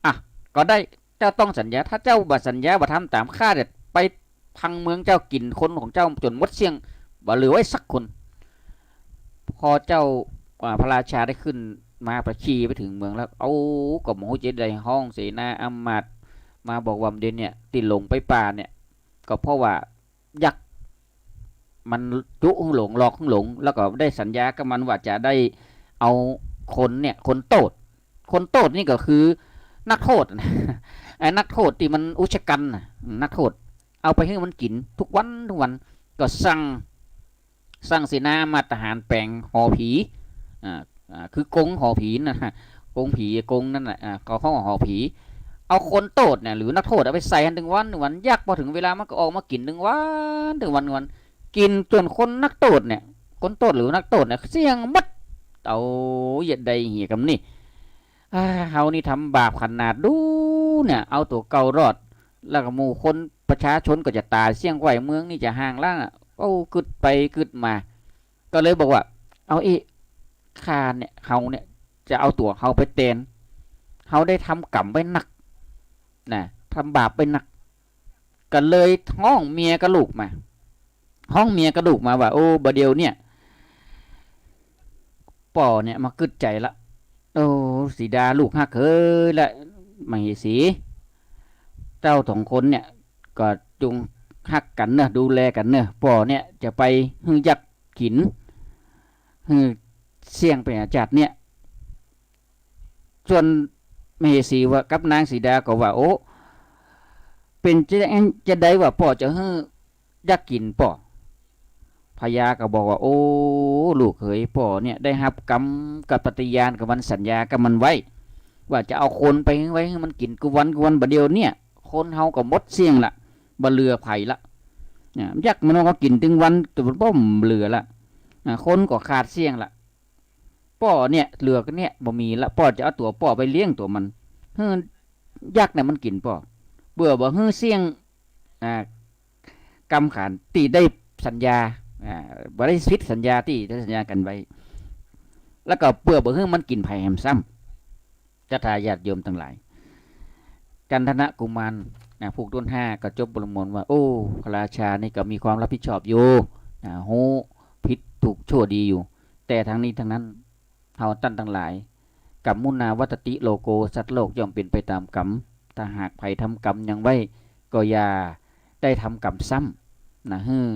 อ่ะ ก็ได้ เจ้าต้องสัญญา ถ้าเจ้าบ่สัญญา บ่ทำต๋าม ข้าจะไปพังเมืองเจ้า กิ๋นคนของเจ้าจ๋นหมดเสี้ยง บ่เหลือไว้สักคน พอเจ้า อ่า พระราชาได้ขึ้นม้าไป ขี่ไปเถิงเมืองแล้ว เอ้า ก็บ่ฮู้จะได้ฮ้องเสนาอำมาตย์มาบอกว่า เดี๋ยวเนี่ย ตี้หลงไปป่าเนี่ย ก็เพราะว่ายักษ์มันจุหื้อหลง หลอกหื้อหลง แล้วก็ได้สัญญากับมันว่าจะได้เอาคนเนี่ย คนโต้ษ คนโต้ษนี่ก็คือนักโทษนะ ไอ้นักโทษตี้มันอุกชะกัณฑ์นะ นักโทษ เอาไปหื้อมันกิ๋นกู้วันกู้วัน ก็สั่ง สั่งเสนาอำมาตย์ทหารแป๋งหอผี อ่า อ่า คือกรงหอผีนั่นนะ กรงผี กรงนั่นแหละ อ่า ก็ฮ้องหอผี เอาคนโต้ษเนี่ย หรือนักโทษเอาไปใส่หั้นกู้วันกู้วัน ยักษ์พอเถิงเวลามันก็ออกมากิ๋นกู้วันกู้วันกู้วัน กิ๋นจ๋นคนนักโต้ษเนี่ย คนโต้ษหรือนักโต้ษเนี่ย เสี้ยงหมด เอ้า เยียะใดเหียกำนี่ อ่า เฮานี่ทำบาปขนาดดูเนี่ย เอาตั๋วเก่ารอด แล้วก็หมู่คนประชาชนก็จะต๋ายเสี้ยง ไหวเมืองนี่จะฮ้างล้างอะ โอ้ กึ๊ดไปกึ๊ดมา ก็เลยบอกว่า เอาอี้ ข้าเนี่ย เฮาเนี่ย จะเอาตั๋วเฮาไปแตน เฮาได้ทำกรรมไว้นัก นะ ทำบาปไว้นัก ก็เลยฮ้องเมียกับลูกมา ฮ้องเมียกับลูกมาว่า โอ้ บ่าเดี่ยวเนี่ย ป้อเนี่ยมากึ๊ดใจ๋ละ โอ้ สีดาลูกฮักเอ๋ย และมเหสี เจ้าสองคนเนี่ยก็จงฮักกั๋นเน่อ ดูแลกั๋นเน่อ ป้อเนี่ยจะไปหื้อยักษ์กิ๋น หื้อเสี้ยงไปอาจาดเนี่ย ส่วนมเหสีว่ากับนางสีดาก็ว่า โอ้ เป๋นจะ จะใดว่าป้อจะหื้อยักษ์กิ๋นป้อ พญาก็บอกว่า โอ้ ลูกเขยป้อเนี่ยได้ฮับกำกับปฏิญาณกับมันสัญญากับมันไว้ ว่าจะเอาคนไปไว้หื้อมันกิ๋นกู้วันกู้วัน บ่าเดี่ยวเนี่ย คนเฮาก็หมดเสี้ยงละ บ่เหลือใผละ อ่า ยักษ์มันก็กิ๋นตึงวัน แต่มันบ่เหลือละ อ่า คนก็ขาดเสี้ยงละ ป้อเนี่ยเหลือกั๋นเนี่ยบ่มีละ ป้อจะเอาตั๋วป้อไปเลี้ยงตั๋วมัน หื้อยักษ์เนี่ยมันกิ๋นป้อ เปื้อบ่หื้อเสี้ยง อ่า กำขันตี้ได้สัญญา อ่า บ่ได้ผิดสัญญาตี้ได้สัญญากั๋นไว้ แล้วก็เปื้อบ่หื้อมันกิ๋นใผแหมซ้ำ ศรัทธาญาติโยมตังหลาย กันธนะกุมาร นะ ผู้ต้นห้าก็จบประมวลว่า โอ้ พระราชานี่ก็มีความรับผิดชอบอยู่ นะ ฮู้ผิดถูกชั่วดีอยู่ แต่ทั้งนี้ทั้งนั้น เฮาต้านตังหลาย กัมมุนาวัตติโลโก สัตว์โลกย่อมเป๋นไปต๋ามกรรม ถ้าหากใผทำกรรมหยังไว้ ก็อย่าได้ทำกรรมซ้ำ นะ หื้อ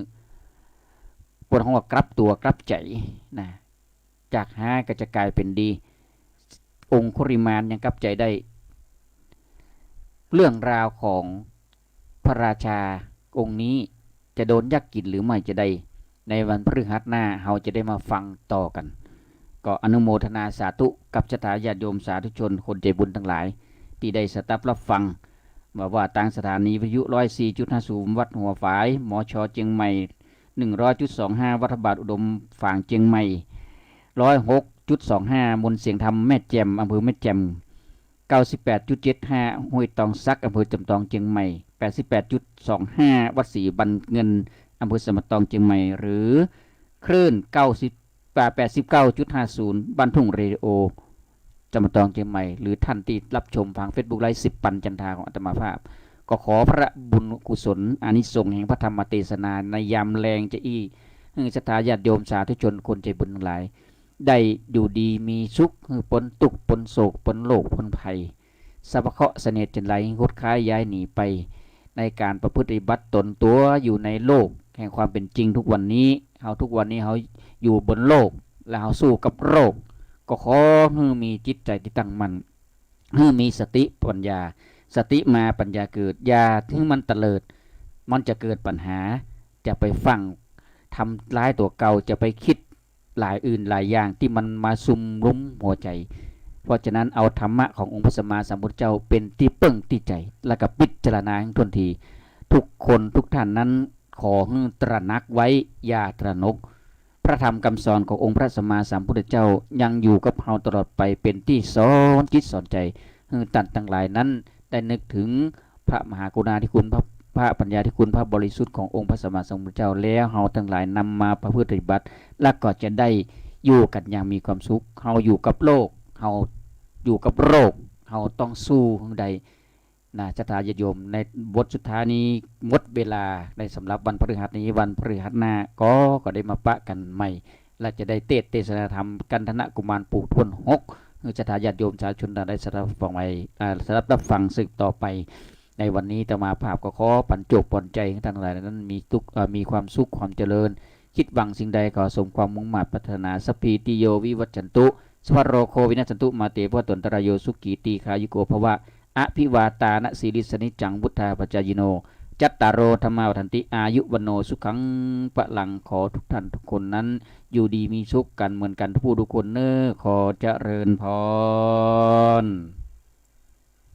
เปิ้นฮ้องว่ากลับตั๋วกลับใจ๋ นะ จากฮ้ายก็จะก๋ายเป๋นดี องคุริมานยังกลับใจ๋ได้ เรื่องราวของพระราชาองค์นี้จะโดนยักษ์กิ๋นหรือไม่จะใด ในวันพฤหัสหน้าเฮาจะได้มาฟังต่อกั๋น ก็อนุโมทนาสาธุกับศรัทธาญาติโยมสาธุชนคนใจ๋บุญตังหลาย ตี้ได้สดับรับฟัง ว่า ว่าตางสถานีวิทยุร้อยสี่จุดห้าศูนย์วัดหัวฝาย มช เจียงใหม่ หนึ่งร้อยจุดสองห้า วัดพระบาทอุดม ฝางเจียงใหม่ ร้อยหกจุดสองห้า มนต์เสียงธรรมแม่แจ่ม อำเภอแม่แจ่ม เก้าสิบแปดจุดเจ็ดห้า ห้วยตองซัก อำเภอจำปาตองเจียงใหม่ แปดสิบแปดจุดสองห้า วัดศรีบันเงิน อำเภอจำปาตองเจียงใหม่ หรือคลื่น เก้าสิบ แปดสิบเก้าจุดห้าศูนย์ บ้านทุ่งเรดิโอ จำปาตองเจียงใหม่ หรือท่านตี้รับชมทางเฟซบุ๊กไลฟ์ สิบปันจันทาของอาตมาภาพ ก็ขอพระบุญกุศลอานิสงส์แห่งพระธรรมเตสนาในยามแลงจะอี้ หื้อศรัทธาญาติโยมสาธุชนคนใจ๋บุญตังหลาย ได้อยู่ดีมีสุข หื้อป๊นตุ๊กข์ป๊นโศกป๊นโรคป๊นภัย สรรพเคราะห์เสนียดจัญไรหดคลายย้ายหนีไป ในก๋านประพฤติปฏิบัติตนตั๋วอยู่ในโลกแห่งความเป๋นจริงทุกวันนี้ เฮาทุกวันนี้เฮาอยู่บนโลก และเฮาสู้กับโรค ก็ขอหื้อมีจิตใจ๋ตี้ตั้งมั่น หื้อมีสติปัญญา สติมาปัญญาเกิด อย่าหื้อมันเตลิด มันจะเกิดปัญหา จะไปฟั่งทำร้ายตั๋วเก่า จะไปกึ๊ด หลายอื่นหลายอย่างตี้มันมาซุมรุมหัวใจ๋ เพราะฉะนั้นเอาธรรมะขององค์พระสัมมาสัมพุทธเจ้าเป๋นตี้เปิ้งตี้ใจ๋ แล้วก็พิจารณาหื้อถ้วนที ทุกคนทุกท่านนั้นขอหื้อตระหนักไว้ อย่าตระหนก พระธรรมคำสอนขององค์พระสัมมาสัมพุทธเจ้ายังอยู่กับเฮาตลอดไป เป๋นตี้สอนจิตสอนใจ๋ หื้อต้านตังหลายนั้นได้นึกเถิง พระมหากรุณาธิคุณ พระ พระปัญญาธิคุณ พระบริสุทธิ์ขององค์พระสัมมาสัมพุทธเจ้า แล้วเฮาตังหลายนำมาประพฤติปฏิบัติ แล้วก็จะได้อยู่กั๋นอย่างมีความสุข เฮาอยู่กับโลก เฮาอยู่กับโรค เฮาต้องสู้หื้อได้ นะ ศรัทธาญาติโยม ในบทสุดท้ายนี้หมดเวลาในสำหรับวันพฤหัสนี้ วันพฤหัสหน้าก็ ก็ได้มาปะกั๋นใหม่ และจะได้เตสน์เตสนาธรรมกันธนะกุมารปู่ถ้วนหก หื้อศรัทธาญาติโยมสาธุชนได้สดับฟังไว้ อ่า สดับรับฟังสืบต่อไป ในวันนี้อาตมาภาพก็ขอปั๋นโจคปั๋นใจ๋หื้อตังหลายนั้นมีสุข เอ่อ มีความสุขความเจริญ คิดหวังสิ่งใดขอสมความมุ่งมาดปรารถนา สัพพีติโยวิวัชชันตุ สัพพะโรโควินัสสันตุ มาเตภวัตวันตรายโย สุขีตีฆายุโกภวะ อภิวาทานะสีลิสสะนิจจัง วุฑฒาปะจายิโน จัตตาโร ธัมมา วัฑฒันติ อายุ วัณโณ สุขัง พลัง ขอทุกท่านทุกคนนั้นอยู่ดีมีสุขกั๋นเหมือนกั๋นทุกผู้ทุกคนเน่อ ขอเจริญพร